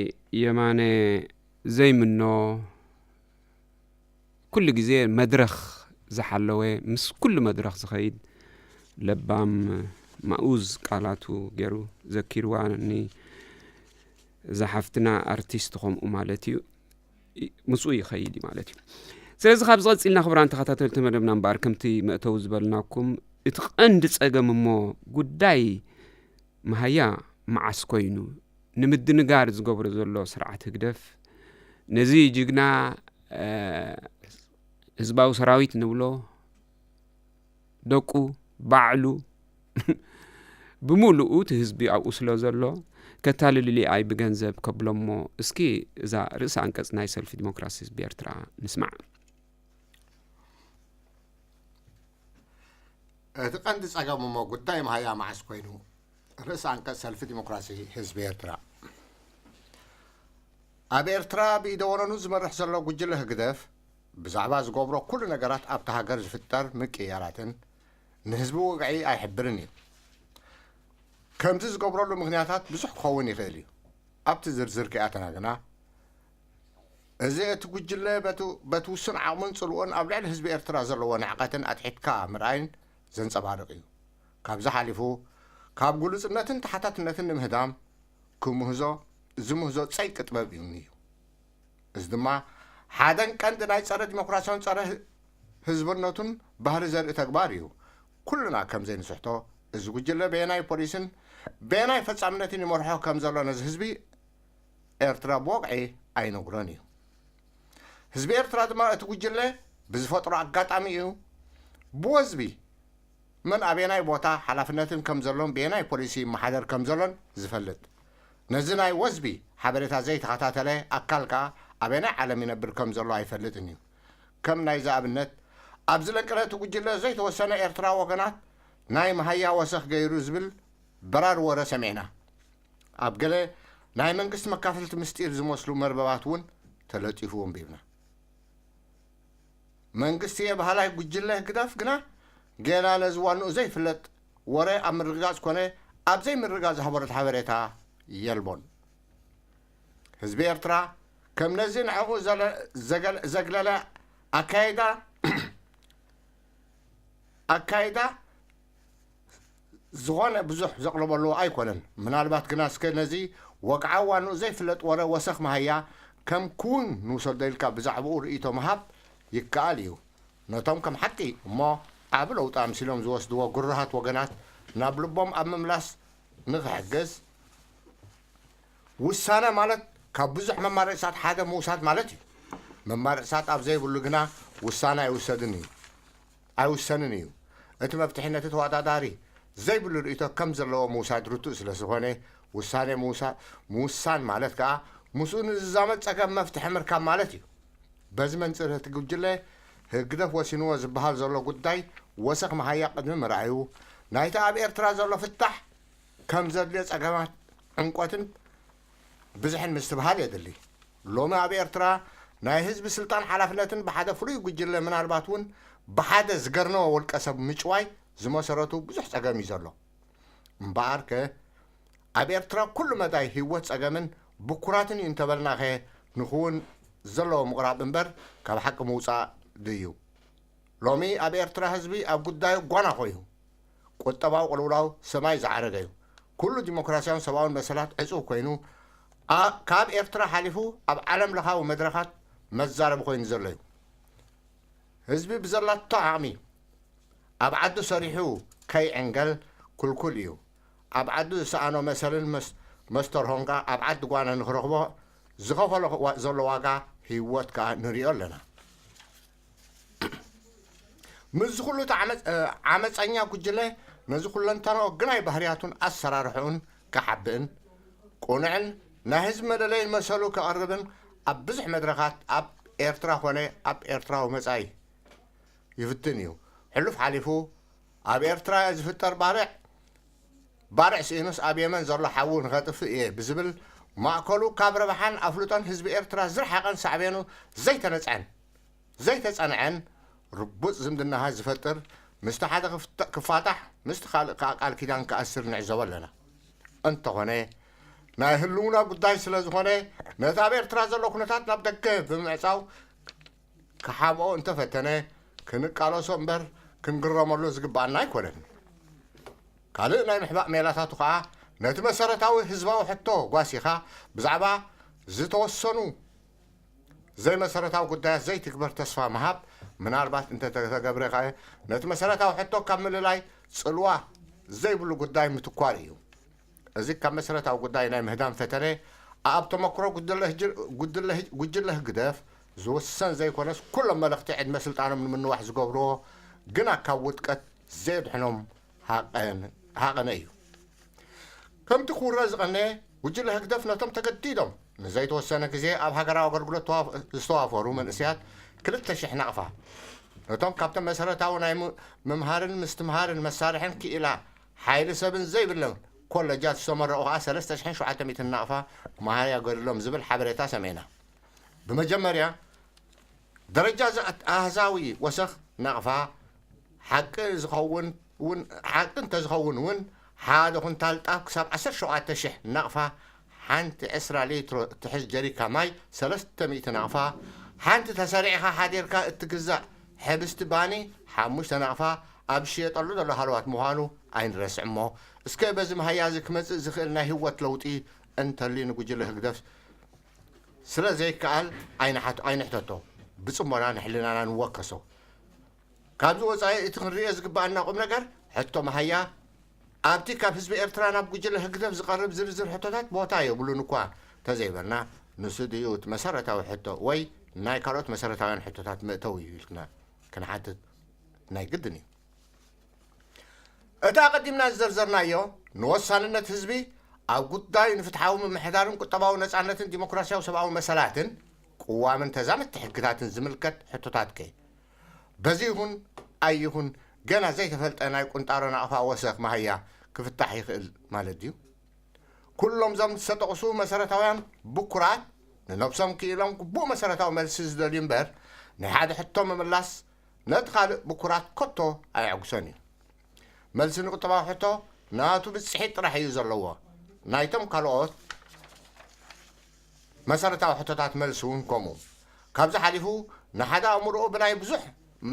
የማነ ዘይምኖ ኩሉ ግዜ መድረኽ ዝሓለወ፣ ምስ ኩሉ መድረኽ ዝኸይድ ለባም ማኡዝ ቃላቱ ገይሩ ዘኪርዋ፣ ንእዛ ሓፍትና ኣርቲስት ከምኡ ማለት እዩ። ይ- ምስኡ ይኸይድ እዩ ማለት እዩ። ስለዚ ካብዚ ቀጺልና ክቡራን ተኸታተልቲ መደብና እምበኣር ከምቲ መእተዊ ዝበልናኩም እቲ ቀንዲ ጸገም እሞ ጉዳይ መሃያ መዓስ ኮይኑ ንምድንጋር ዝገብሮ ዘሎ ስርዓት ህግደፍ ነዚ ጅግና ህዝባዊ ሰራዊት ንብሎ ደቁ ባዕሉ ብምሉኡ እቲ ህዝቢ ኣብኡ ስለ ዘሎ ከታልልሊ ኣይ ብገንዘብ ከብሎሞ። እስኪ እዛ ርእሲ ኣንቀጽ ናይ ሰልፊ ዲሞክራሲ ህዝቢ ኤርትራ ንስማዕ። እቲ ቀንዲ ጸገም እሞ ጉዳይ መሃያ መዓስ ኮይኑ ርእሲ ኣንቀጽ ሰልፊ ዲሞክራሲ ህዝቢ ኤርትራ፣ ኣብ ኤርትራ ብኢደወነኑ ዝመርሕ ዘሎ ጉጅለ ህግደፍ ብዛዕባ ዝገብሮ ኩሉ ነገራት ኣብቲ ሃገር ዝፍጠር ምቅያራትን ንህዝቢ ወግዒ ኣይሕብርን እዩ። ከምዚ ዝገብረሉ ምኽንያታት ብዙሕ ክኸውን ይኽእል እዩ። ኣብቲ ዝርዝር ከይኣተና ግና፣ እዚ እቲ ጉጅለ በቲ ውሱን ዓቕሙን ጽልኡን ኣብ ልዕሊ ህዝቢ ኤርትራ ዘለዎ ንዕቐትን ኣትሒትካ ምርኣይን ዘንጸባርቕ እዩ። ካብዚ ሓሊፉ፣ ካብ ግሉጽነትን ተሓታትነትን ንምህዳም ክምህዞ ዝምህዞ ጸይቂ ጥበብ እዩ። እዚ ድማ ሓደን ቀንዲ ናይ ጸረ ዲሞክራሲያውን ጸረ ህዝብነቱን ባህሪ ዘርኢ ተግባር እዩ። ኩልና ከም ዘይንስሕቶ፣ እዚ ጉጅለ በየናይ ፖሊስን በየናይ ፈጻምነትን ይመርሖ ከም ዘሎ ነዚ ህዝቢ ኤርትራ ብወግዒ ኣይነግሮን እዩ። ህዝቢ ኤርትራ ድማ እቲ ጉጅለ ብዝፈጥሮ ኣጋጣሚ እዩ ብወዝቢ መን ኣበየናይ ቦታ ሓላፍነትን ከም ዘሎን በየናይ ፖሊሲ ይመሓደር ከም ዘሎን ዝፈልጥ። ነዚ ናይ ወዝቢ ሓበሬታ ዘይተኸታተለ ኣካል ከኣ ኣበየናይ ዓለም ይነብር ከም ዘሎ ኣይፈልጥን እዩ። ከም ናይዚ ኣብነት፣ ኣብዚ ለንቅነ እቲ ጉጅለ ዘይተወሰነ ኤርትራዊ ወገናት ናይ መሃያ ወሰኽ ገይሩ ዝብል በራሪ ወረ ሰሚዕና። ኣብ ገለ ናይ መንግስቲ መካፈልቲ ምስጢር ዝመስሉ መርበባት እውን ተለጢፉ ኣንቢብና። መንግስቲ እየ በሃላይ ጉጅለ ህግደፍ ግና ገና ነዚ ዋንኡ ዘይፍለጥ ወረ ኣብ ምርግጋጽ ኮነ ኣብ ዘይምርግጋጽ ዝሃበረት ሓበሬታ የልቦን። ህዝቢ ኤርትራ ከም ነዚ ንዕኡ ዘለ- ዘገለ- ዘግለለ ኣካይዳ ኣካይዳ ዝኾነ ብዙሕ ዘቕርበሉ ኣይኮነን። ምናልባት ግና እስከ ነዚ ወግዓዊ ዋንኡ ዘይፍለጥ ወረ ወሰኽ መሃያ ከም ክውን ንውሰዶ ኢልካ ብዛዕባኡ ርእይቶ ምሃብ ይከኣል እዩ። ነቶም ከም ሓቂ እሞ ዓቢ ለውጢ ኣምሲሎም ዝወስድዎ ግሩሃት ወገናት ናብ ልቦም ኣብ ምምላስ ንኽሕግዝ፣ ውሳነ ማለት ካብ ብዙሕ መማረፅታት ሓደ ምውሳድ ማለት እዩ። መማረፅታት ኣብ ዘይብሉ ግና ውሳነ ኣይውሰድን እዩ ኣይውሰንን እዩ። እቲ መፍትሒ ነቲ ተወዳዳሪ ዘይብሉ ርእይቶ ከም ዘለዎ ምውሳድ ርቱእ ስለ ዝኾነ፣ ውሳነ ምውሳ- ምውሳን ማለት ከኣ ምስኡ ንዝዛመድ ጸገም መፍትሒ ምርካብ ማለት እዩ። በዚ መንጽር እቲ ጉጅለ ህግደፍ ወሲንዎ ዝበሃል ዘሎ ጉዳይ ወሰኽ መሃያ ቅድሚ ምርኣዩ፣ ናይቲ ኣብ ኤርትራ ዘሎ ፍታሕ ከም ዘድልዮ ጸገማት ዕምቆትን ብዝሕን ምስትብሃል የድሊ። ሎሚ ኣብ ኤርትራ ናይ ህዝቢ ስልጣን ሓላፍነትን ብሓደ ፍሉይ ጉጅለ ምናልባት እውን ብሓደ ዝገርነወ ውልቀ ሰብ ምጭዋይ ዝመሰረቱ ብዙሕ ጸገም እዩ ዘሎ። እምበኣርከ ኣብ ኤርትራ ኩሉ መዳይ ህይወት ጸገምን ብኩራትን እዩ እንተበልናኸ ንኽውን ዘለዎ ምቕራብ እምበር ካብ ሓቂ ምውጻእ ድዩ? ሎሚ ኣብ ኤርትራ ህዝቢ ኣብ ጉዳዩ ጓና ኮይኑ ቁጠባዊ ቅልውላው ሰማይ ዝዓረገ እዩ። ኩሉ ዲሞክራሲያውን ሰብኣውን መሰላት ዕጹው ኮይኑ ኣ- ካብ ኤርትራ ሓሊፉ ኣብ ዓለም ለኻዊ መድረኻት መዛረቢ ኮይኑ ዘሎ እዩ። ህዝቢ ብዘላቶ ዓቕሚ ኣብ ዓዱ ሰሪሑ ከይዕንገል ክልኩል እዩ። ኣብ ዓዱ ዝሰኣኖ መሰልን መስ- መስተርሆን ከኣ ኣብ ዓዲ ጓና ንክረኽቦ ዝኸፈሎ ዋ- ዘሎ ዋጋ ህይወት ከኣ ንሪኦ ኣለና። ምስዚ ኩሉ እቲ ዓመፅ- ዓመፀኛ ጉጅለ ነዚ ኩለንተናኦ ግናይ ባህርያቱን ኣሰራርሕኡን ክሓብእን ቁኑዕን ናይ ህዝቢ መለለይን መሰሉ ከቕርብን ኣብ ብዙሕ መድረኻት ኣብ ኤርትራ ኮነ ኣብ ኤርትራዊ መጻኢ ይፍትን እዩ። ሕሉፍ ሓሊፉ ኣብ ኤርትራ ዝፍጠር ባርዕ ባርዕ ስኢኑስ ኣብ የመን ዘሎ ሓዉ ንኸጥፍእ እየ ብዝብል ማእከሉ ካብ ረብሓን ኣፍልጦን ህዝቢ ኤርትራ ዝረሓቐን ሳዕቤኑ ዘይተነጽዐን ዘይተጸንዐን ርቡጽ ዝምድናኻ ዝፈጥር ምስቲ ሓደ ክፍተ- ክፋታሕ ምስቲ ካልእ ከኣ ቃል ኪዳን ክኣስር ንዕዘቦ ኣለና። እንተኾነ ናይ ህልውና ጉዳይ ስለ ዝኾነ፣ ነቲ ኣብ ኤርትራ ዘሎ ኩነታት ናብ ደገ ብምዕጻው ክሓብኦ እንተፈተነ፣ ክንቃለሶ እምበር ክንግረመሉ ዝግብኣና ኣይኮነን። ካልእ ናይ ምሕባእ ሜላታቱ ከኣ፣ ነቲ መሰረታዊ ህዝባዊ ሕቶ ጓሲኻ፣ ብዛዕባ ዝተወሰኑ ዘይመሰረታዊ ጉዳያት ዘይትግበር ተስፋ ምሃብ፣ ምናልባት እንተተገብረ ከኣ፣ ነቲ መሰረታዊ ሕቶ ካብ ምልላይ ጽልዋ ዘይብሉ ጉዳይ ምትኳር እዩ። እዚ ካብ መሰረታዊ ጉዳይ ናይ ምህዳም ፈተነ፣ ኣብ ተመክሮ ጉጅለ ህጅ-፣ ጉጅለ ህጅ-፣ ጉጅለ ህግደፍ ዝውሰን ዘይኮነስ፣ ኩሎም መለኽቲ ዕድመ ስልጣኖም ንምንዋሕ ዝገብርዎ፣ ግና ካብ ውድቀት ዘየድሕኖም ሃቐን-፣ ሃቐነ እዩ። ከምቲ ክውረ ዝቐነየ፣ ጉጅለ ህግደፍ ነቶም ተገዲዶም ንዘይተወሰነ ግዜ ኣብ ሃገራዊ ኣገልግሎት ተዋፍ-፣ ዝተዋፈሩ መንእሰያት ክልተ ሽሕ ናቕፋ፣ ነቶም ካብቶም መሰረታዊ ናይ ም-፣ ምምሃርን ምስትምሃርን መሳርሕን ክኢላ ሓይሊ ሰብን ዘይብለን ኮለጃት ዝተመረቑ ከኣ ሰለስተ ሽሕን ሸውዓተ ሚእትን ናቕፋ መሃያ ገድሎም ዝብል ሓበሬታ ሰሚዕና። ብመጀመርያ፣ ደረጃ እዚ ኣሃዛዊ ወሰኽ ናቕፋ ሓቂ ዝኸውን እውን፣ ሓቂ እንተዝኸውን እውን፣ ሓደ ኩንታል ጣፍ ክሳብ ዓሰርተ ሸውዓተ ሽሕ ናቕፋ፣ ሓንቲ ዕስራ ሊትሮ እትሕዝ ጀሪካ ማይ ሰለስተ ሚእቲ ናቕፋ፣ ሓንቲ ተሰሪዕኻ ሓዲርካ እትግዛእ ሕብስቲ ባኒ ሓሙሽተ ናቕፋ ኣብ ዝሽየጠሉ ዘሎ ሃለዋት ምዃኑ ኣይንረስዕ እሞ፣ እስከ በዚ መሃያ እዚ ክመጽእ ዝኽእል ናይ ህይወት ለውጢ እንተልዩ ንጉጅለ ህግደፍ ስለ ዘይከኣል ኣይንሓት-፣ ኣይንሕተቶ፣ ብጽሞና ንሕልናና ንወከሶ። ካብዚ ወጻኢ እቲ ክንርእዮ ዝግብኣና ቁም ነገር፣ ሕቶ መሃያ ኣብቲ ካብ ህዝቢ ኤርትራ ናብ ጉጅለ ህግደፍ ዝቐርብ ዝርዝር ሕቶታት ቦታ የብሉን እኳ ተዘይበልና፣ ንሱ ድዩ እቲ መሰረታዊ ሕቶ ወይ ናይ ካልኦት መሰረታውያን ሕቶታት መእተዊ እዩ ኢልክና ክንሓትት ናይ ግድን እዩ። እቲ ኣቐዲምና ዝዘርዘርናዮ ንወሳንነት ህዝቢ ኣብ ጉዳይ ንፍትሓዊ ምምሕዳርን ቁጠባዊ ነጻነትን ዲሞክራሲያዊ ሰብኣዊ መሰላትን ቅዋምን ተዛመድቲ ሕግታትን ዝምልከት ሕቶታት ከ በዚ ይኹን ኣይኹን ገና ዘይተፈልጠ ናይ ቁንጣሮ ናቕፋ ወሰኽ መሃያ ክፍታሕ ይኽእል ማለት ድዩ? ኩሎም እዞም ዝተጠቕሱ መሰረታውያን ብኩራት ንነብሶም ክኢሎም ግቡእ መሰረታዊ መልሲ ዝደልዩ እምበር፣ ናይ ሓደ ሕቶ ምምላስ ነቲ ካልእ ብኩራት ከቶ ኣየዕግሶን እዩ። መልሲ ንቁጠባዊ ሕቶ ናቱ ብጽሒት ጥራሕ እዩ ዘለዎ። ናይቶም ካልኦት መሰረታዊ ሕቶታት መልሲ እውን ከምኡ። ካብዚ ሓሊፉ ንሓደ ኣእምሮኡ ብናይ ብዙሕ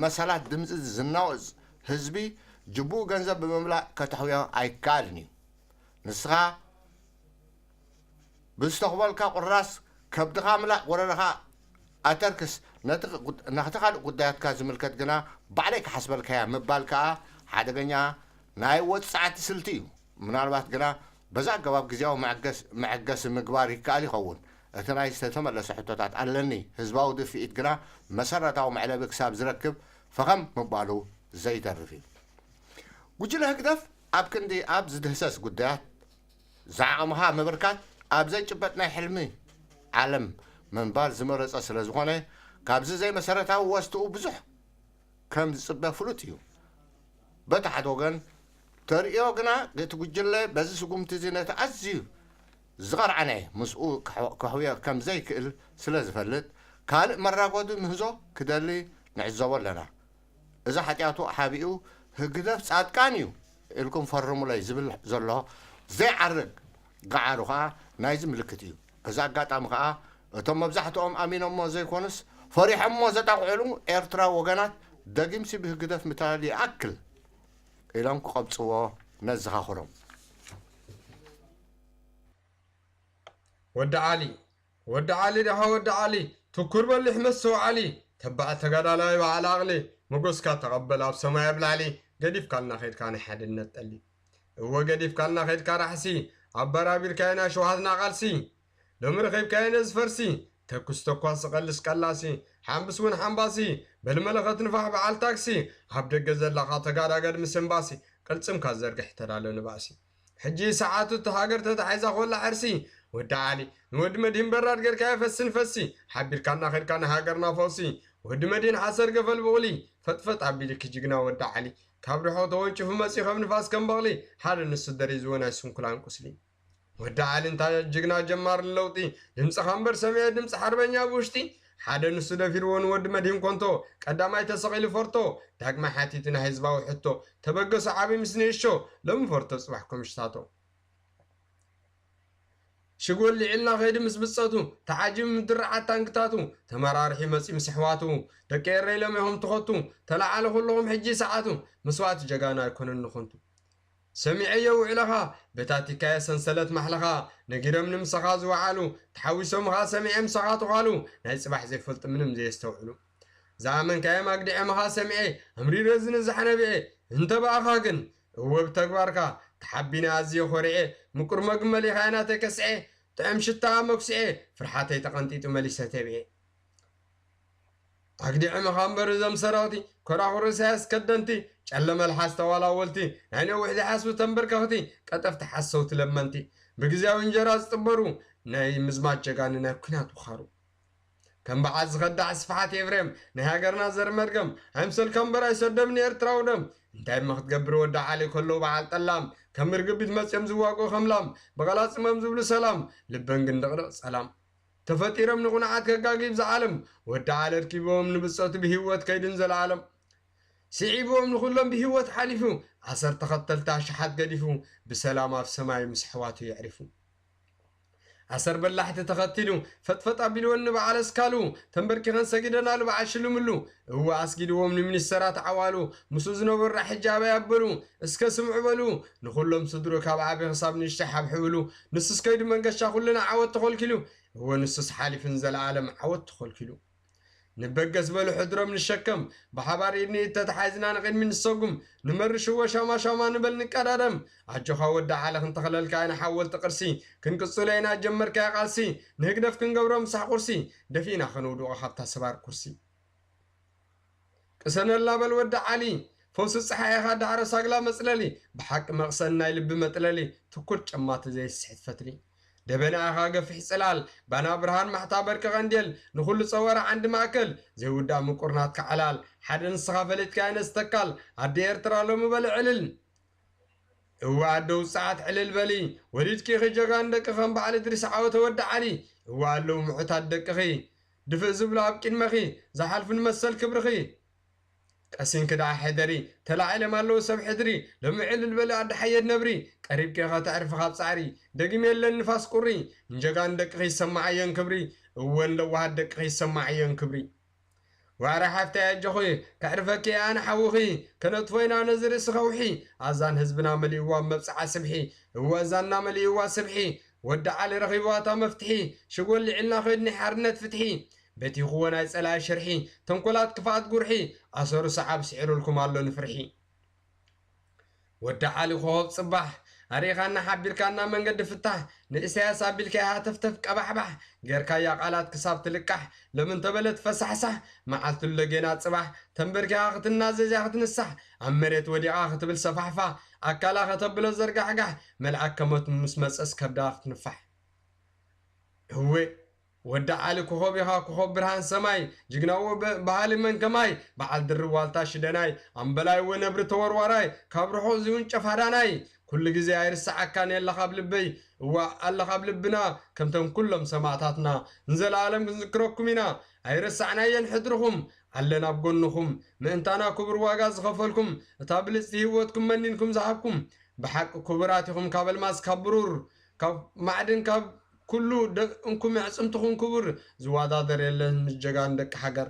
መሰላት ድምጺ ዝናወጽ ህዝቢ ጅቡኡ ገንዘብ ብምምላእ ከተሕውዮ ኣይከኣልን እዩ። ንስኻ ብዝተኽበልካ ቁራስ ከብድኻ ምላእ ጎረርኻ ኣተርክስ፣ ነቲ ግ-፣ ናቲ ካልእ ጉዳያትካ ዝምልከት ግና ባዕለይ ክሓስበልካያ ምባል ከኣ ሓደገኛ ናይ ወጻዕቲ ስልቲ እዩ። ምናልባት ግና በዛ ኣገባብ ግዜያዊ መዐገስ-፣ መዐገሲ ምግባር ይከኣል ይኸውን። እቲ ናይ ዝተመለሰ ሕቶታት ኣለኒ ህዝባዊ ድፍኢት ግና መሰረታዊ መዕለቢ ክሳብ ዝረክብ ፈኸም ምባሉ ዘይተርፍ እዩ። ጉጅለ ህግደፍ ኣብ ክንዲ ኣብ ዝድህሰስ ጉዳያት ዝዓቕምኻ ምብርካት ኣብ ዘይጭበጥ ናይ ሕልሚ ዓለም ምንባር ዝመረጸ ስለ ዝኾነ፣ ካብዚ ዘይመሰረታዊ ወስትኡ ብዙሕ ከም ዝጽበ ፍሉጥ እዩ። በቲ ሓደ ወገን ተርእዮ ግና፣ እቲ ጉጅለ በዚ ስጉምቲ እዚ ነቲ ኣዝዩ ዝቐርዓነ ምስኡ ክሕ-፣ ከሕውዮ ከም ዘይክእል ስለ ዝፈልጥ፣ ካልእ መራጎዲ ምህዞ ክደሊ ንዕዘቦ ኣለና። እዚ ሓጢኣቱ ሓቢኡ፣ "ህግደፍ ጻድቃን እዩ ኢልኩም ፈርሙለይ" ዝብል ዘሎ ዘይዓርግ ገዓሩ ኸኣ ናይዚ ምልክት እዩ። በዚ ኣጋጣሚ ኸኣ፣ እቶም መብዛሕትኦም ኣሚኖሞ ዘይኮኑስ፣ ፈሪሖሞ ዘጣቕዕሉ ኤርትራዊ ወገናት፣ "ደጊምሲ ብህግደፍ ምትላል ይኣክል" ኢሎም ክቐብጽዎ ነዘኻኽሮም። ወዲ ዓሊ፣ ወዲ ዓሊ፣ ደሓ ወዲ ዓሊ፣ ትኩር በሊሕ መስተውዓሊ፣ ተባዕ ተጋዳላይ በዓል ዓቕሊ፣ ሞጎስካ ተቐበል ኣብ ሰማይ ኣብ ላዕሊ፣ ገዲፍካልና ኸይድካ ናይ ሓድነት ጠሊ። እወ፣ ገዲፍካልና ኸይድካ ራሕሲ፣ ኣበራቢርካዮ ናይ ሸውሃትና ቃልሲ። ሎሚ ረኺብካዮ ነዚ ፈርሲ፣ ተኩስ ተኳሲ ቀልስ ቀላሲ፣ ሓምብስ እውን ሓምባሲ፣ በል መለኸት ንፋሕ በዓል ታክሲ፣ ኣብ ደገ ዘለኻ ተጋዳገድ ምስ እምባሲ፣ ቅልጽምካ ዘርግሕ ተዳሎ ንባእሲ። ሕጂ ሰዓቱ እቲ ሃገር ተታሒዛ ኮላ ዓርሲ፣ ወዲ ዓሊ፣ ንወዲ መድሂን በራድ ጌርካዮ ፈሲ ንፈሲ፣ ሓቢርካና ኸድካ ንሃገርና ፈውሲ። ወዲ መድሂን ሓሰር ገፈል ብቑሊ፣ ፈጥፈጥ ኣቢልኪ ጅግና ወዲ ዓሊ፣ ካብ ርሑቕ ተወንጭፉ መጺኡ ከም ንፋስ ከም በቕሊ፣ ሓደ ንሱ ደሪዝዎ ናይ ስንኩላን ቁስሊ። ወዲ ዓሊ እንታ ጅግና ጀማሪ ለውጢ፣ ድምጽኻ እምበር ሰሚዐ ድምጺ ሓርበኛ ብውሽጢ፣ ሓደ ንሱ ደፊርዎ ንወዲ መድሂን ኮንቶ፣ ቀዳማይ ተሰቒሉ ፈርቶ፣ ዳግማይ ሓቲቱ ናይ ህዝባዊ ሕቶ፣ ተበገሶ ዓቢ ምስ ንእሾ፣ ሎሚ ፈርቶ ጽባሕ ኮምሽታቶ። ሽግ ወሊዕልና ከይዲ ምስ ብጸቱ፣ ተዓጂቡ ምድርዓት ታንክታቱ፣ ተመራርሒ መጺ ምስ ኣሕዋቱ፣ ደቂ ኤረይ ሎሚኹም ትኸቱ፣ ተለዓሉ ኩልኹም ሕጂ ሰዓቱ፣ መስዋእቲ ጀጋኑ ኣይኮነን ንኸንቱ። ሰሚዐዮ ውዕለኻ፣ በታቲካዮ ሰንሰለት ማሕለኻ፣ ነጊሮም ንምሳኻ ዝወዓሉ፣ ተሓዊሶምኻ ሰሚዐ ምሳኻ ተዃሉ፣ ናይ ጽባሕ ዘይፈልጡ ምንም ዘየስተውዕሉ። ዝኣመንካዮም ኣግዲዖምኻ ሰሚዐ፣ ኣምሪረ ዝንዛሕ ነቢዐ፣ እንተ ብኣኻ ግን፣ እወ ብተግባርካ፣ ተሓቢነ ኣዝየ ኾሪዐ፣ ምቁር መግመሊኻ ናተይ ከስዐ፣ ጥዕም ሽታ መኩስዐ፣ ፍርሓተይ ተቐንጢጡ መሊሰ ተቢዐ። ኣግዲዖምኻ እምበር እዞም ሰረቕቲ፣ ኮራኹር ኢሳያስ ከደንቲ፣ ጨለ መልሓስ ተዋላወልቲ፣ ናይ ነዊሕ ዝሓስቡ ተንበርከኽቲ፣ ቀጠፍቲ ሓሰውቲ ለመንቲ፣ ብግዝያዊ እንጀራ ዝጥበሩ፣ ናይ ምዝማት ጀጋኑ ናይ ኲናት ውኻሩ። ከም በዓል ዝኸዳዕ ስፍሓት ኤፍሬም፣ ናይ ሃገርና ዘር መርገም፣ ኣይምሰልካ እምበር ኣይሰደብን ኤርትራዊ ደም። እንታይ እሞ ክትገብር ወዲ ዓሊ ከለዉ በዓል ጠላም፣ ከም ርግቢት መጽዮም ዝዋግኡ ከም ላም፣ ብቐላጽሞም ዝብሉ ሰላም፣ ልበን ግን ድቕድቕ ጸላም። ተፈጢሮም ንቑንዓት ከጋጊ ብዛ ዓለም፣ ወዲ ዓሊ ኣርኪብዎም ንብጾቱ ብህይወት ከይድን ዘለዓለም። ስዒብዎም ንኹሎም ብህይወት ሓሊፉ፣ ኣሰር ተኸተልቲ ኣሽሓት ገዲፉ፣ ብሰላም ኣብ ሰማይ ምስ ኣሕዋቱ የዕሪፉ። ኣሰር በላሕቲ ተኸቲሉ፣ ፈጥፈጥ ኣቢልወን ንበዓል ኣስካሉ፣ ተንበርኪኸን ሰጊደናሉ በዓል ሽልምሉ። እወ ኣስጊድዎም ንሚኒስተራት ዓዋሉ፣ ምስኡ ዝነበሩ ሕጂ ኣበይ ኣበሉ? እስከ ስምዑ በሉ፣ ንኹሎም ስድሩ ካብ ዓቢ ክሳብ ንእሽተይ ሓብሕብሉ። ንሱስ ከይዱ መንገሻ ኩልና ዓወት ተኸልኪሉ፣ እወ ንሱስ ሓሊፉ ንዘለኣለም ዓወት ተኸልኪሉ። ንበገስ በሉ ሕድሮም ንሸከም፣ ብሓባር ኢድ ንኢድ ተተሓሒዝና ንቕድሚት ንሰጉም፣ ንመርሽዎ ሻማ ሻማ ንበል ንቀዳደም። ኣጆኻ ወዲ ዓሊ ክንተኽለልካ ኢና ሓወልቲ ቅርሲ፣ ክንቅጽሎ ኢና ጀመርካዮ ቃልሲ፣ ንህግደፍ ክንገብሮ ምሳሕ ቁርሲ፣ ደፊእና ከነውድቖ ካብታ ሰባር ኩርሲ። ቅሰነልና በል ወዲ ዓሊ፣ ፈውሲ ጸሓይ ኢኻ ዳዕሮ ሳግላ መጽለሊ፣ ብሓቂ መቕሰን ናይ ልቢ መጥለሊ፣ ትኩር ጨማቲ ዘይስሕት ፈትሊ። ደበና ኢኻ ገፊሕ ጽላል፣ ባና ብርሃን ማሕታ በርቂ ቀንዴል፣ ንኹሉ ጸወራ ዓንዲ ማእከል፣ ዘይውዳእ ምቁር ናትካ ዕላል፣ ሓደ ንስኻ ፈሊጥካዮ ነዚ ተካል፣ ኣደ ኤርትራ ሎሚ በሊ ዕልል። እወ ኣደ ውጽዓት ዕልል በሊ፣ ወሊድኪ ኢኺ ጀጋኑ ደቂ ከም በዓል እድሪስ ዓወተ ወዲ ዓሊ፣ እወ ኣለዉ ምዑታት ደቅኺ፣ ድፍእ ዝብሉ ኣብ ቅድመኺ፣ ዝሓልፉ ንመሰል ክብርኺ። ቀሲንኪ ደኣ ሕደሪ፣ ተላዒሎም ኣለዉ ሰብ ሕድሪ፣ ሎሚ ዕልል በሊ ኣደ ሓየት ነብሪ፣ ቀሪብኪ ኢኻ ተዕርፊ ካብ ጻዕሪ፣ ደጊም የለን ንፋስ ቁሪ፣ ንጀጋኑ ደቅኺ ይሰማዓየን ክብሪ፣ እወ ንለዋሃት ደቅኺ ይሰማዓየን ክብሪ። ዋዕረ ሓፍተይ ኣጆኺ፣ ከዕርፈኪ እየ ኣነ ሓውኺ፣ ከነጥፎ ኢና ነዚ ርእሲ ከውሒ፣ ኣዛን ህዝብና መሊእዋ ኣብ መብጽዓ ስብሒ፣ እወ ኣዛንና መሊእዋ ስብሒ፣ ወዲ ዓሊ ረኺብዋ እታ መፍትሒ፣ ሽግ ወሊዕልና ከይዱ ናይ ሓርነት ፍትሒ፣ በቲኽዎ ናይ ጸላኢ ሽርሒ፣ ተንኮላት ክፍኣት ጉርሒ፣ ኣሰሩ ሰዓብ ስዒሩልኩም ኣሎ ንፍርሒ። ወዲ ዓሊ ኮኾብ ጽባሕ፣ ኣርኢኻና ሓቢርካና መንገዲ ፍታሕ፣ ንእሰያስ ኣቢልካ ሃተፍተፍ ቀባሕባሕ፣ ጌርካያ ቃላት ክሳብ ትልቃሕ፣ ሎሚ እንተበለት ፈሳሕሳሕ፣ መዓልቲ ኣሎ ጌና ጽባሕ፣ ተንበርኪኻ ክትናዘዝ እያ ክትንሳሕ፣ ኣብ መሬት ወዲቓ ክትብል ሰፋሕፋሕ፣ ኣካላ ከተብሎ ዘርጋሕጋሕ፣ መልኣክ ከመት ምስ መጸስ ከብዳ ክትንፋሕ። እወ፣ ወዲ ዓሊ ኮኾብ ኢኻ፣ ኮኾብ ብርሃን ሰማይ፣ ጅግናዎ በ-፣ በሃሊ መን ከማይ፣ በዓል ድርብ ዋልታ ሽደናይ፣ ኣምበላይ ወነብሪ ተወርዋራይ፣ ካብ ርሑቕ ዝውንጨፍ ሃዳናይ፣ ኩሉ ግዜ ኣይርስዓካን የለኻ ኣብ ልበይ፣ እዋ ኣለኻ ኣብ ልብና፣ ከምቶም ኩሎም ሰማእታትና፣ ንዘለኣለም ክንዝክረኩም ኢና፣ ኣይረሳዕናየን ሕድርኹም፣ ኣለን ኣብ ጎንኹም፣ ምእንታና ክቡር ዋጋ ዝኸፈልኩም፣ እታ ብልጽቲ ህይወትኩም መኒንኩም ዝሃብኩም፣ ብሓቂ ክቡራት ኢኹም ካብ ኣልማዝ ካብ ብሩር፣ ካብ ማዕድን ካብ ኩሉ ደ-፣ እንኩም ኣዕጽምትኹም ክቡር ዝወዳደር የለን ምስ ጀጋኑ ደቂ ሃገር።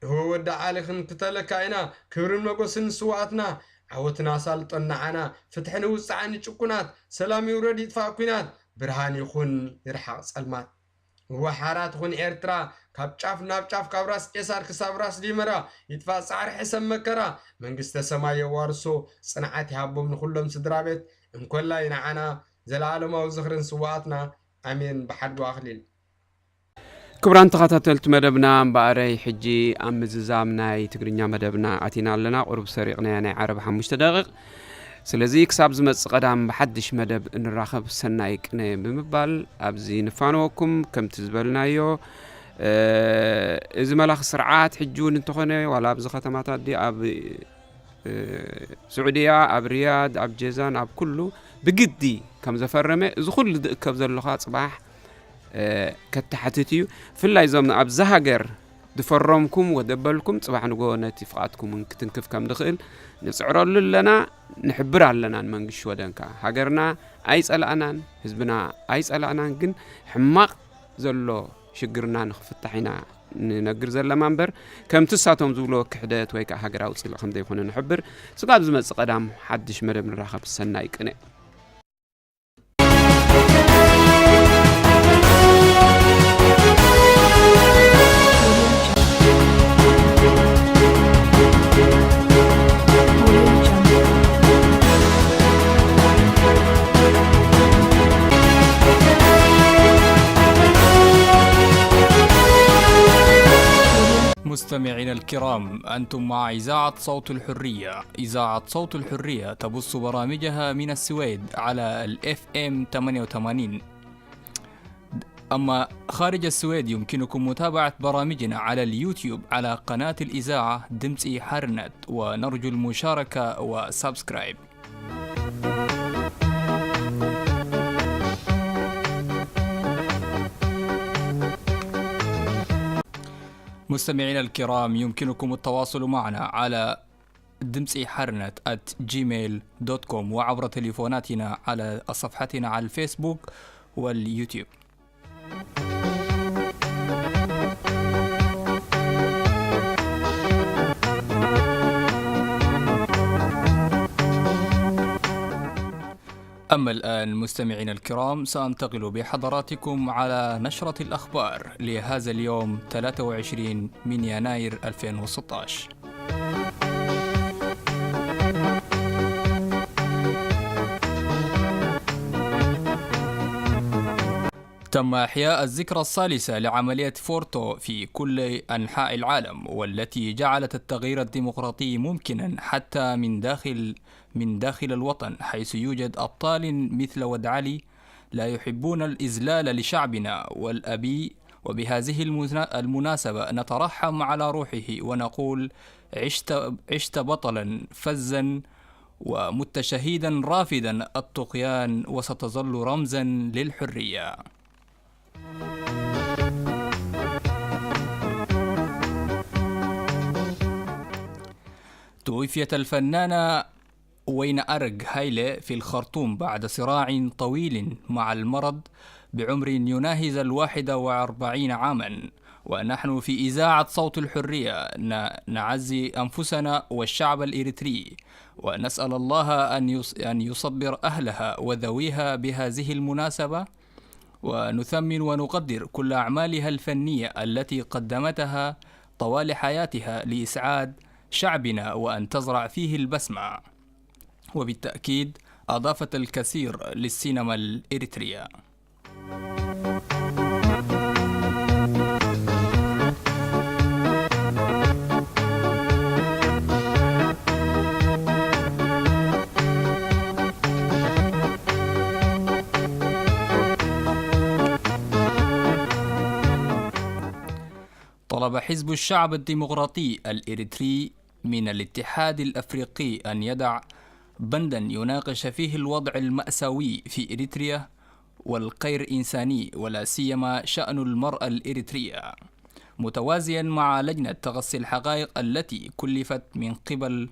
እወ ወዲ ዓሊ ክንክተለካ ኢና ክብርን መጎስን ንስውኣትና። ዓወትና ኣሳልጦን ንዓና ፍትሒ ንውጻዕ ንጭቁናት ሰላም ይውረድ ይጥፋእ ኲናት ብርሃን ይኹን ይርሓቕ ጸልማት። እወ ሓራ ትኹን ኤርትራ ካብ ጫፍ ናብ ጫፍ ካብ ራስ ቄሳር ክሳብ ራስ ዲመራ ይጥፋእ ጻዕሪ ሕሰም መከራ መንግስተ ሰማይ የዋርሶ ጽንዓት ይሃቦም ንኹሎም ስድራ ቤት እንኮላይ ንዓና ዘለኣለማዊ ዝኽርን ስውኣትና ኣሜን ብሓድጎ ኣኽሊል። ክቡራን ተኸታተልቲ መደብና እምበኣረይ ሕጂ ኣብ ምዝዛም ናይ ትግርኛ መደብና ኣቲና ኣለና። ቁሩብ ሰሪቕናያ ናይ ዓረብ ሓሙሽተ ደቂቕ። ስለዚ ክሳብ ዝመጽእ ቀዳም ብሓድሽ መደብ እንራኸብ ሰናይ ቅነ ብምባል ኣብዚ ንፋነወኩም። ከምቲ ዝበልናዮ እዚ መላኺ ስርዓት ሕጂ እውን እንተኾነ ዋላ ኣብዚ ከተማታት ድዩ ኣብ ስዑድያ ኣብ ሪያድ ኣብ ጀዛን ኣብ ኩሉ ብግዲ ከም ዘፈረመ እዚ ኩሉ ዝእከብ ዘለኻ ጽባሕ ከተሓትት እዩ። ብፍላይ እዞም ኣብዛ ሃገር ዝፈረምኩም ወደበልኩም ጽባሕ ንጎ ነቲ ፍቓድኩም እውን ክትንክፍ ከም ዝኽእል ንጽዕረሉ ኣለና፣ ንሕብር ኣለና። ንመንግስቲ ሽወደን ከኣ ሃገርና ኣይጸላእናን፣ ህዝብና ኣይጸላእናን፣ ግን ሕማቕ ዘሎ ሽግርና ንኽፍታሕ ኢና ንነግር ዘለና እምበር፣ ከምቲ እሳቶም ዝብልዎ ክሕደት ወይ ከኣ ሃገራዊ ጽልኢ ከም ዘይኮነ ንሕብር። ስጋብ ዝመጽእ ቀዳም ሓድሽ መደብ ንራኸብ። ሰናይ ቅነ። مستمعينا الكرام، أنتم مع إذاعة صوت الحرية. إذاعة صوت الحرية تبث برامجها من السويد على ال F M ثمانية وثمانين. أما خارج السويد، يمكنكم متابعة برامجنا على اليوتيوب على قناة الإذاعة دمتسي حرنت، ونرجو المشاركة وسبسكرايب. مستمعينا الكرام، يمكنكم التواصل معنا على دمتسي حرنت at gmail dot com، وعبر تليفوناتنا على صفحتنا على الفيسبوك واليوتيوب. أما الآن مستمعينا الكرام، سأنتقل بحضراتكم على نشرة الأخبار لهذا اليوم، ثلاثة وعشرين من يناير ألفين وستة عشر. تم إحياء الذكرى الثالثة لعملية فورتو في كل أنحاء العالم، والتي جعلت التغيير الديمقراطي ممكنا حتى من داخل، من داخل الوطن، حيث يوجد أبطال مثل ود علي لا يحبون الإذلال لشعبنا والأبي. وبهذه المنا-، المناسبة نترحم على روحه ونقول: عشت، عشت بطلا فزا ومت شهيدا رافدا الطغيان، وستظل رمزا للحرية. توفيت الفنانة وين أرج هايلة في الخرطوم بعد صراع طويل مع المرض بعمر يناهز الواحد وأربعين عاما. ونحن في إذاعة صوت الحرية ن-، نعزي أنفسنا والشعب الإريتري، ونسأل الله أن يص-، أن يصبر أهلها وذويها بهذه المناسبة، ونثمن ونقدر كل أعمالها الفنية التي قدمتها طوال حياتها لإسعاد شعبنا، وأن تزرع فيه البسمة. وبالتأكيد أضافت الكثير للسينما الإريترية. طلب حزب الشعب الديمقراطي الإريتري من الاتحاد الأفريقي أن يضع بندا يناقش فيه الوضع المأساوي في إريتريا والغير إنساني، ولا سيما شأن المرأة الإريترية، متوازيا مع لجنة تقصي الحقائق التي كلفت من قبل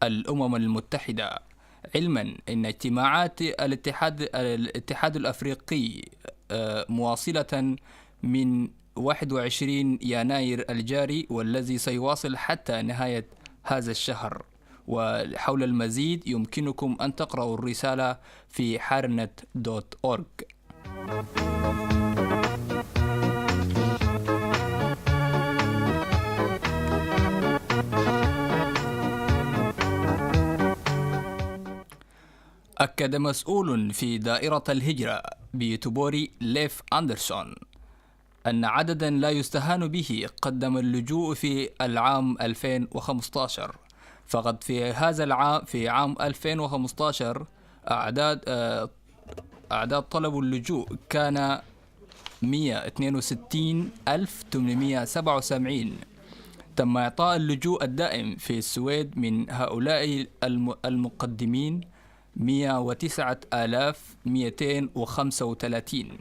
الأمم المتحدة، علما أن اجتماعات الاتحاد، الاتحاد الأفريقي، آه، مواصلة من واحد وعشرين يناير الجاري، والذي سيواصل حتى نهاية هذا الشهر. وحول المزيد يمكنكم أن تقرأوا الرسالة في حرنت دوت أورج. أكد مسؤول في دائرة الهجرة بيوتوبوري ليف أندرسون أن عددا لا يستهان به قدم اللجوء في العام ألفين وخمستاشر، فقد في هذا العام، في عام ألفين وخمستاشر، أعداد، آه، أعداد طلب اللجوء كان مية واثنين وستين ألف وثمانمية وسبعة وسبعين. تم إعطاء اللجوء الدائم في السويد من هؤلاء الم-، المقدمين مية وتسعة آلاف ميتين وخمسة وتلاتين.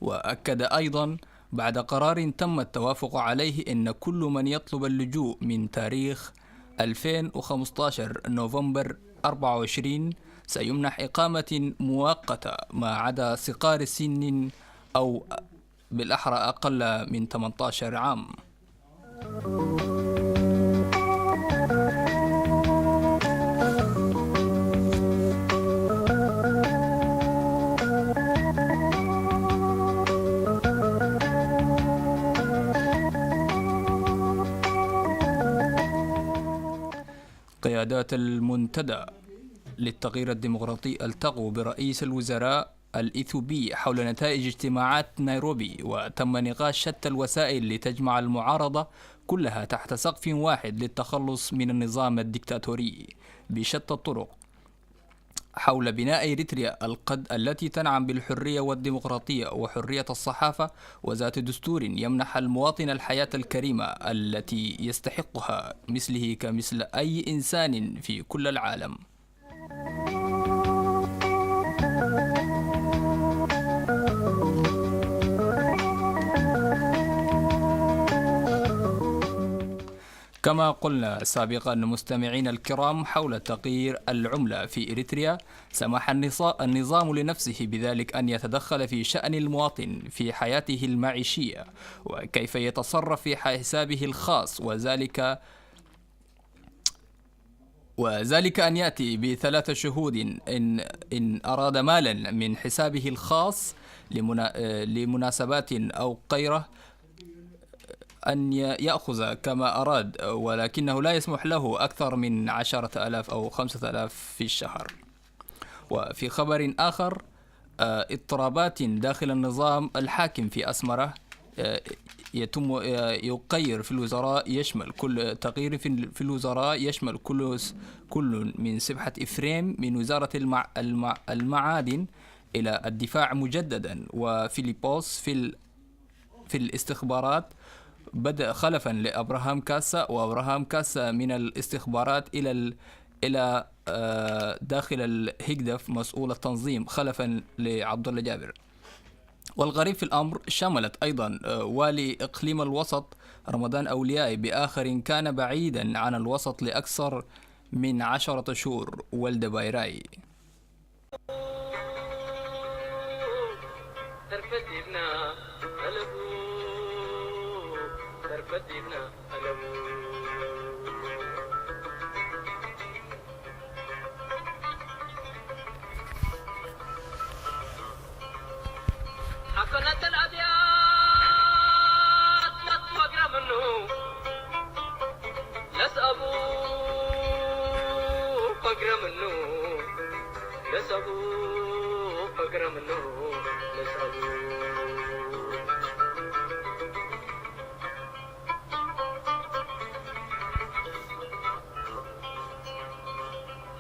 وأكد أيضا بعد قرار تم التوافق عليه إن كل من يطلب اللجوء من تاريخ ألفين وخمستاشر نوفمبر أربعة وعشرين سيمنح إقامة مؤقتة ما عدا صغار سن أو بالأحرى أقل من ثمانية عشر عام. قيادات المنتدى للتغيير الديمقراطي التقوا برئيس الوزراء الإثيوبي حول نتائج اجتماعات نيروبي، وتم نقاش شتى الوسائل لتجمع المعارضة كلها تحت سقف واحد للتخلص من النظام الدكتاتوري بشتى الطرق حول بناء إريتريا القد التي تنعم بالحرية والديمقراطية وحرية الصحافة وذات دستور يمنح المواطن الحياة الكريمة التي يستحقها مثله كمثل أي إنسان في كل العالم. كما قلنا سابقا مستمعينا الكرام حول تغيير العملة في إريتريا، سمح النصا-، النظام لنفسه بذلك أن يتدخل في شأن المواطن في حياته المعيشية وكيف يتصرف في حسابه الخاص، وذلك وذلك أن يأتي بثلاثة شهود إن، إن أراد مالا من حسابه الخاص لمنا-، آه، لمناسبات أو غيره، أن ي-، يأخذ كما أراد، ولكنه لا يسمح له أكثر من عشرة آلاف أو خمسة آلاف في الشهر. وفي خبر آخر، آه، اضطرابات داخل النظام الحاكم في أسمرة، آه، يتم، آه، يغير في الوزراء، يشمل كل تغيير في ال-، في الوزراء يشمل كل س-، كل من سبحة إفريم من وزارة المع-، المع-، المعادن إلى الدفاع مجددا، وفيليبوس في ال-، في الاستخبارات بدأ خلفا لأبراهام كاسا، وأبراهام كاسا من الاستخبارات إلى ال-، إلى، آه، داخل الهجدف مسؤول التنظيم خلفا لعبد الله جابر. والغريب في الأمر شملت أيضا، آه، والي إقليم الوسط رمضان أولياء بآخر كان بعيدا عن الوسط لأكثر من عشرة شهور، ولد بايراي.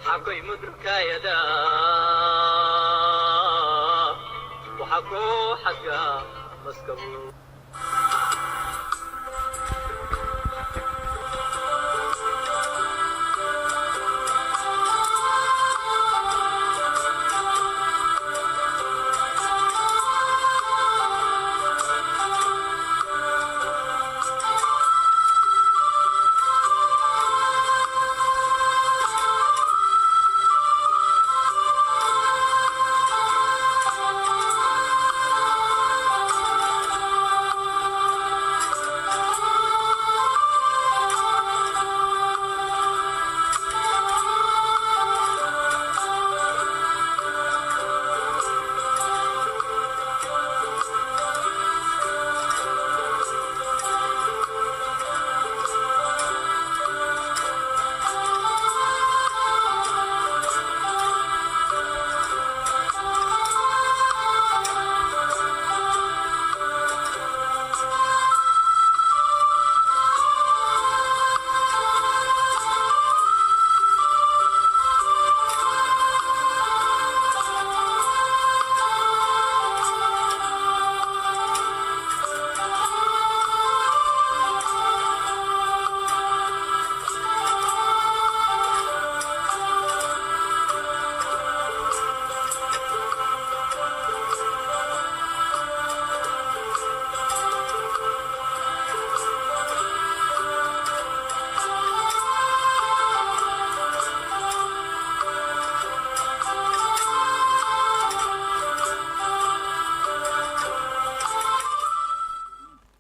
ሓኮይ ምድሩ ካየዳ ወሓኮ ሓጋ መስከቡ።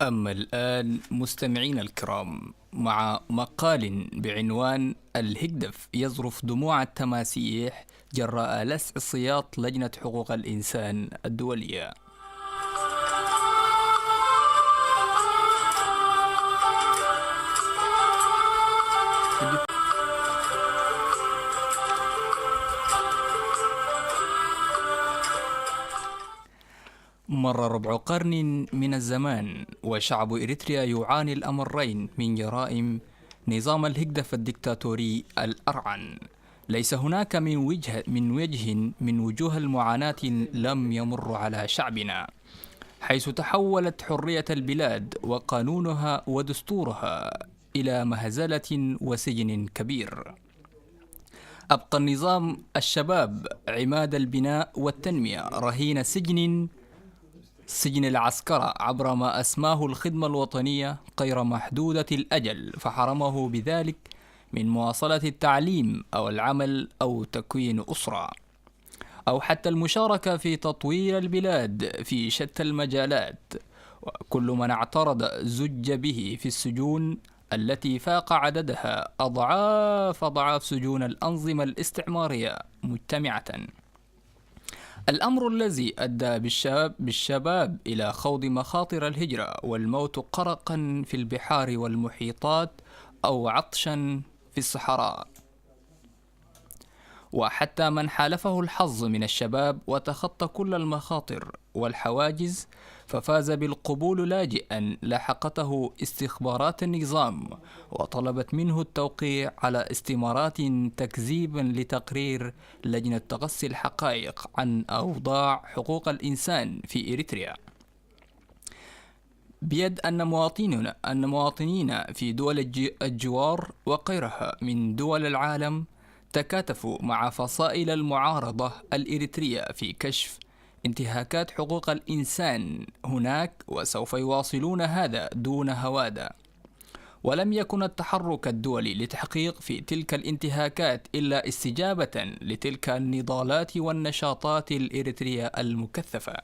أما الآن مستمعينا الكرام، مع مقال بعنوان: الهجدف يذرف دموع التماسيح جراء لسع سياط لجنة حقوق الإنسان الدولية. مر ربع قرن من الزمان وشعب إريتريا يعاني الأمرين من جرائم نظام الهجدف الدكتاتوري الأرعن. ليس هناك من وجه، من وجه من وجوه المعاناة لم يمر على شعبنا، حيث تحولت حرية البلاد وقانونها ودستورها إلى مهزلة وسجن كبير. أبقى النظام الشباب عماد البناء والتنمية رهين سجن، سجن العسكرة، عبر ما أسماه الخدمة الوطنية غير محدودة الأجل، فحرمه بذلك من مواصلة التعليم أو العمل أو تكوين أسرة أو حتى المشاركة في تطوير البلاد في شتى المجالات. وكل من اعترض زج به في السجون التي فاق عددها أضعاف أضعاف سجون الأنظمة الاستعمارية مجتمعة. الأمر الذي أدى بالشاب، بالشباب إلى خوض مخاطر الهجرة والموت غرقا في البحار والمحيطات أو عطشا في الصحراء. وحتى من حالفه الحظ من الشباب وتخطى كل المخاطر والحواجز، ففاز بالقبول لاجئا لاحقته استخبارات النظام، وطلبت منه التوقيع على استمارات تكذيبا لتقرير لجنة تقصي الحقائق عن أوضاع حقوق الإنسان في إريتريا، بيد أن مواطنين، أن مواطنين في دول الج-، الجوار وغيرها من دول العالم تكاتفوا مع فصائل المعارضة الإريترية في كشف انتهاكات حقوق الإنسان هناك، وسوف يواصلون هذا دون هوادة. ولم يكن التحرك الدولي لتحقيق في تلك الانتهاكات إلا استجابة لتلك النضالات والنشاطات الإريترية المكثفة.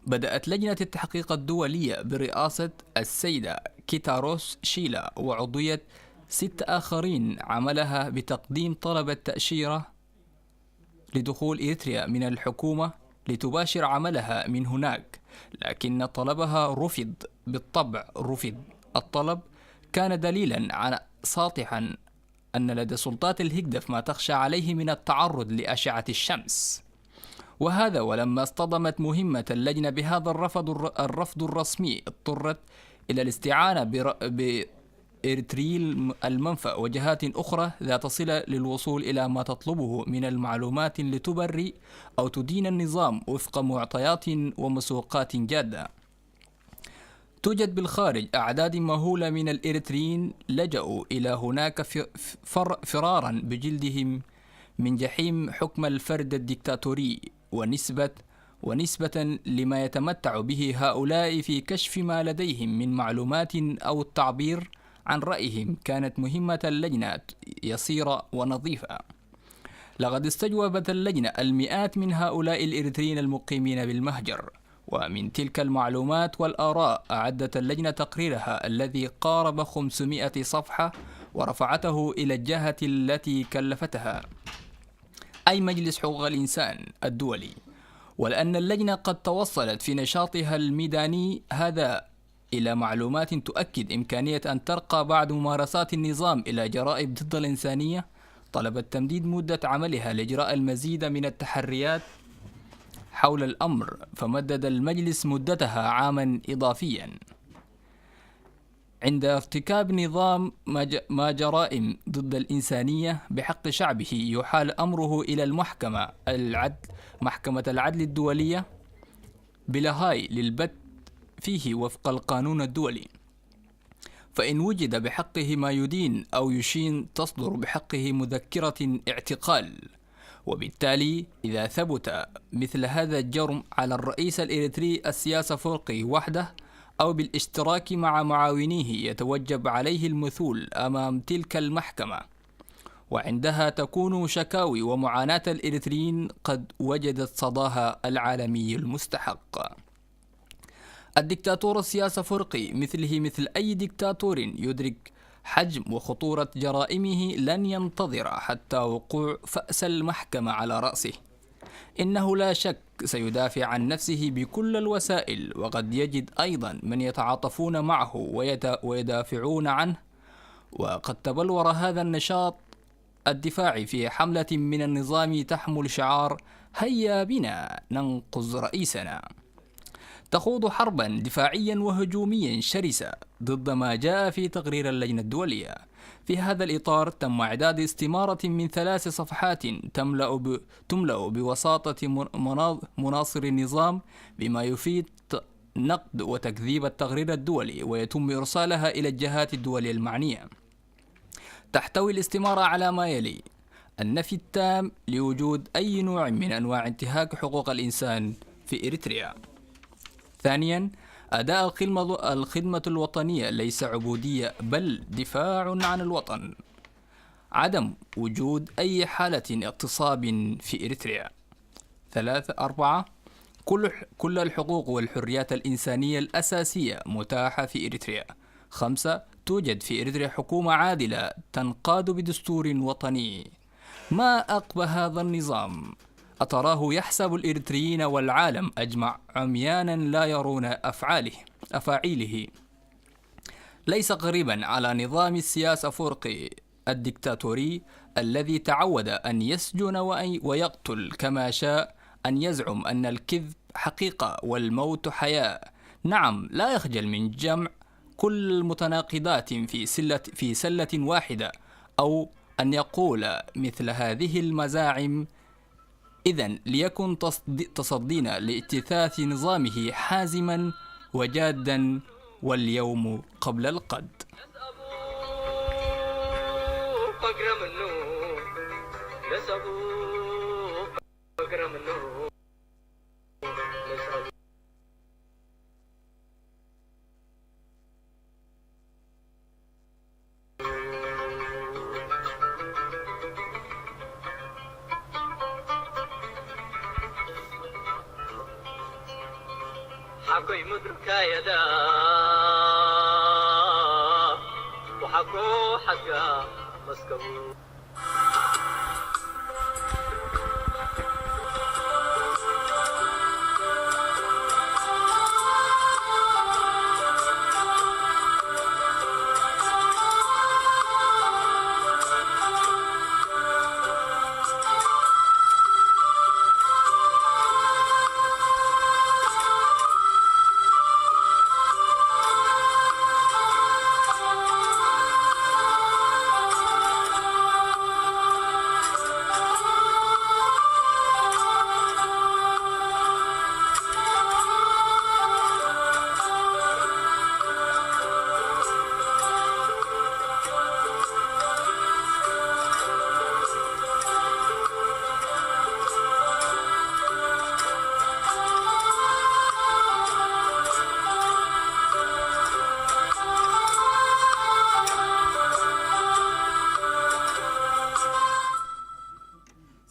بدأت لجنة التحقيق الدولية برئاسة السيدة كيتاروس شيلا وعضوية ست آخرين عملها بتقديم طلب التأشيرة لدخول إريتريا من الحكومة لتباشر عملها من هناك، لكن طلبها رفض. بالطبع رفض. الطلب كان دليلا على، ساطعا، أن لدى سلطات الهجدف ما تخشى عليه من التعرض لأشعة الشمس. وهذا ولما اصطدمت مهمة اللجنة بهذا الرفض الر-، الرفض الرسمي، اضطرت إلى الاستعانة بر-، بإريتريل المنفى وجهات أخرى ذات صلة للوصول إلى ما تطلبه من المعلومات لتبرئ أو تدين النظام وفق معطيات ومسوقات جادة. توجد بالخارج أعداد مهولة من الإريتريين لجأوا إلى هناك ف-، فر-، فرارا بجلدهم من جحيم حكم الفرد الدكتاتوري، ونسبة، ونسبة لما يتمتع به هؤلاء في كشف ما لديهم من معلومات أو التعبير عن رأيهم، كانت مهمة اللجنة يسيرة ونظيفة. لقد استجوبت اللجنة المئات من هؤلاء الإريتريين المقيمين بالمهجر، ومن تلك المعلومات والآراء أعدت اللجنة تقريرها الذي قارب خمسمائة صفحة ورفعته إلى الجهة التي كلفتها، أي مجلس حقوق الإنسان الدولي. ولأن اللجنة قد توصلت في نشاطها الميداني هذا إلى معلومات تؤكد إمكانية أن ترقى بعد ممارسات النظام إلى جرائم ضد الإنسانية، طلبت تمديد مدة عملها لإجراء المزيد من التحريات حول الأمر، فمدد المجلس مدتها عاما إضافيا. عند ارتكاب نظام ما ج-، ما جرائم ضد الإنسانية بحق شعبه، يحال أمره إلى المحكمة العدل، محكمة العدل الدولية بلاهاي للبت فيه وفق القانون الدولي. فإن وجد بحقه ما يدين أو يشين، تصدر بحقه مذكرة اعتقال. وبالتالي إذا ثبت مثل هذا الجرم على الرئيس الإريتري السياسة فرقي وحده أو بالاشتراك مع معاونيه، يتوجب عليه المثول أمام تلك المحكمة، وعندها تكون شكاوي ومعاناة الإريتريين قد وجدت صداها العالمي المستحق. الدكتاتور السياسي أفورقي، مثله مثل أي دكتاتور، يدرك حجم وخطورة جرائمه، لن ينتظر حتى وقوع فأس المحكمة على رأسه. إنه لا شك سيدافع عن نفسه بكل الوسائل، وقد يجد أيضًا من يتعاطفون معه ويت-، ويدافعون عنه. وقد تبلور هذا النشاط الدفاعي في حملة من النظام تحمل شعار: "هيا بنا ننقذ رئيسنا". تخوض حربا دفاعيا وهجوميا شرسة ضد ما جاء في تقرير اللجنة الدولية. في هذا الإطار، تم إعداد استمارة من ثلاث صفحات تملأ ب-، تملأ بوساطة من-، مناظ-، مناصر النظام بما يفيد نقد وتكذيب التقرير الدولي، ويتم إرسالها إلى الجهات الدولية المعنية. تحتوي الاستمارة على ما يلي: النفي التام لوجود أي نوع من أنواع انتهاك حقوق الإنسان في إريتريا. ثانيًا، أداء الخدمة، الخدمة الوطنية ليس عبودية، بل دفاع عن الوطن. عدم وجود أي حالة اغتصاب في إريتريا. ثلاثة، أربعة، كل ح-، كل الحقوق والحريات الإنسانية الأساسية متاحة في إريتريا. خمسة، توجد في إريتريا حكومة عادلة تنقاد بدستور وطني. ما أقبح هذا النظام؟ أتراه يحسب الإريتريين والعالم أجمع عميانا لا يرون أفعاله، أفاعيله؟ ليس غريبا على نظام السياسة أفورقي الدكتاتوري الذي تعود أن يسجن وأن، ويقتل كما شاء، أن يزعم أن الكذب حقيقة والموت حياة. نعم، لا يخجل من جمع كل المتناقضات في سلة، في سلة واحدة، أو أن يقول مثل هذه المزاعم. إذن ليكن تصد-، تصدينا لاجتثاث نظامه حازما وجادا، واليوم قبل الغد. ሓኮይ ምድሩ ካየዳ ወሓኮ ሓጋ መስከቡ።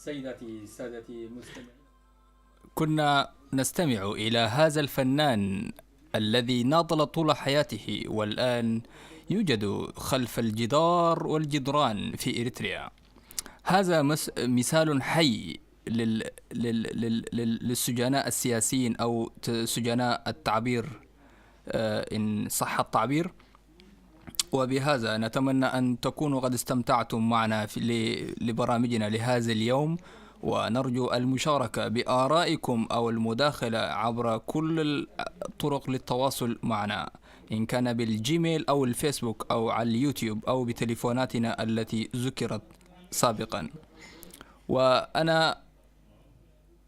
سيداتي، سادتي، مستمعي. كنا نستمع إلى هذا الفنان الذي ناضل طول حياته، والآن يوجد خلف الجدار والجدران في إريتريا. هذا مس-، مثال حي لل-، لل-، لل-، لل-، للسجناء السياسيين أو ت-، سجناء التعبير، آه، إن صح التعبير. وبهذا نتمنى أن تكونوا قد استمتعتم معنا في، ل-، لبرامجنا لهذا اليوم، ونرجو المشاركة بآرائكم أو المداخلة عبر كل الطرق للتواصل معنا، إن كان بالجيميل أو الفيسبوك أو على اليوتيوب أو بتليفوناتنا التي ذكرت سابقا. وأنا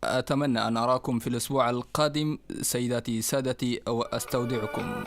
أتمنى أن أراكم في الأسبوع القادم، سيداتي، سادتي، وأستودعكم.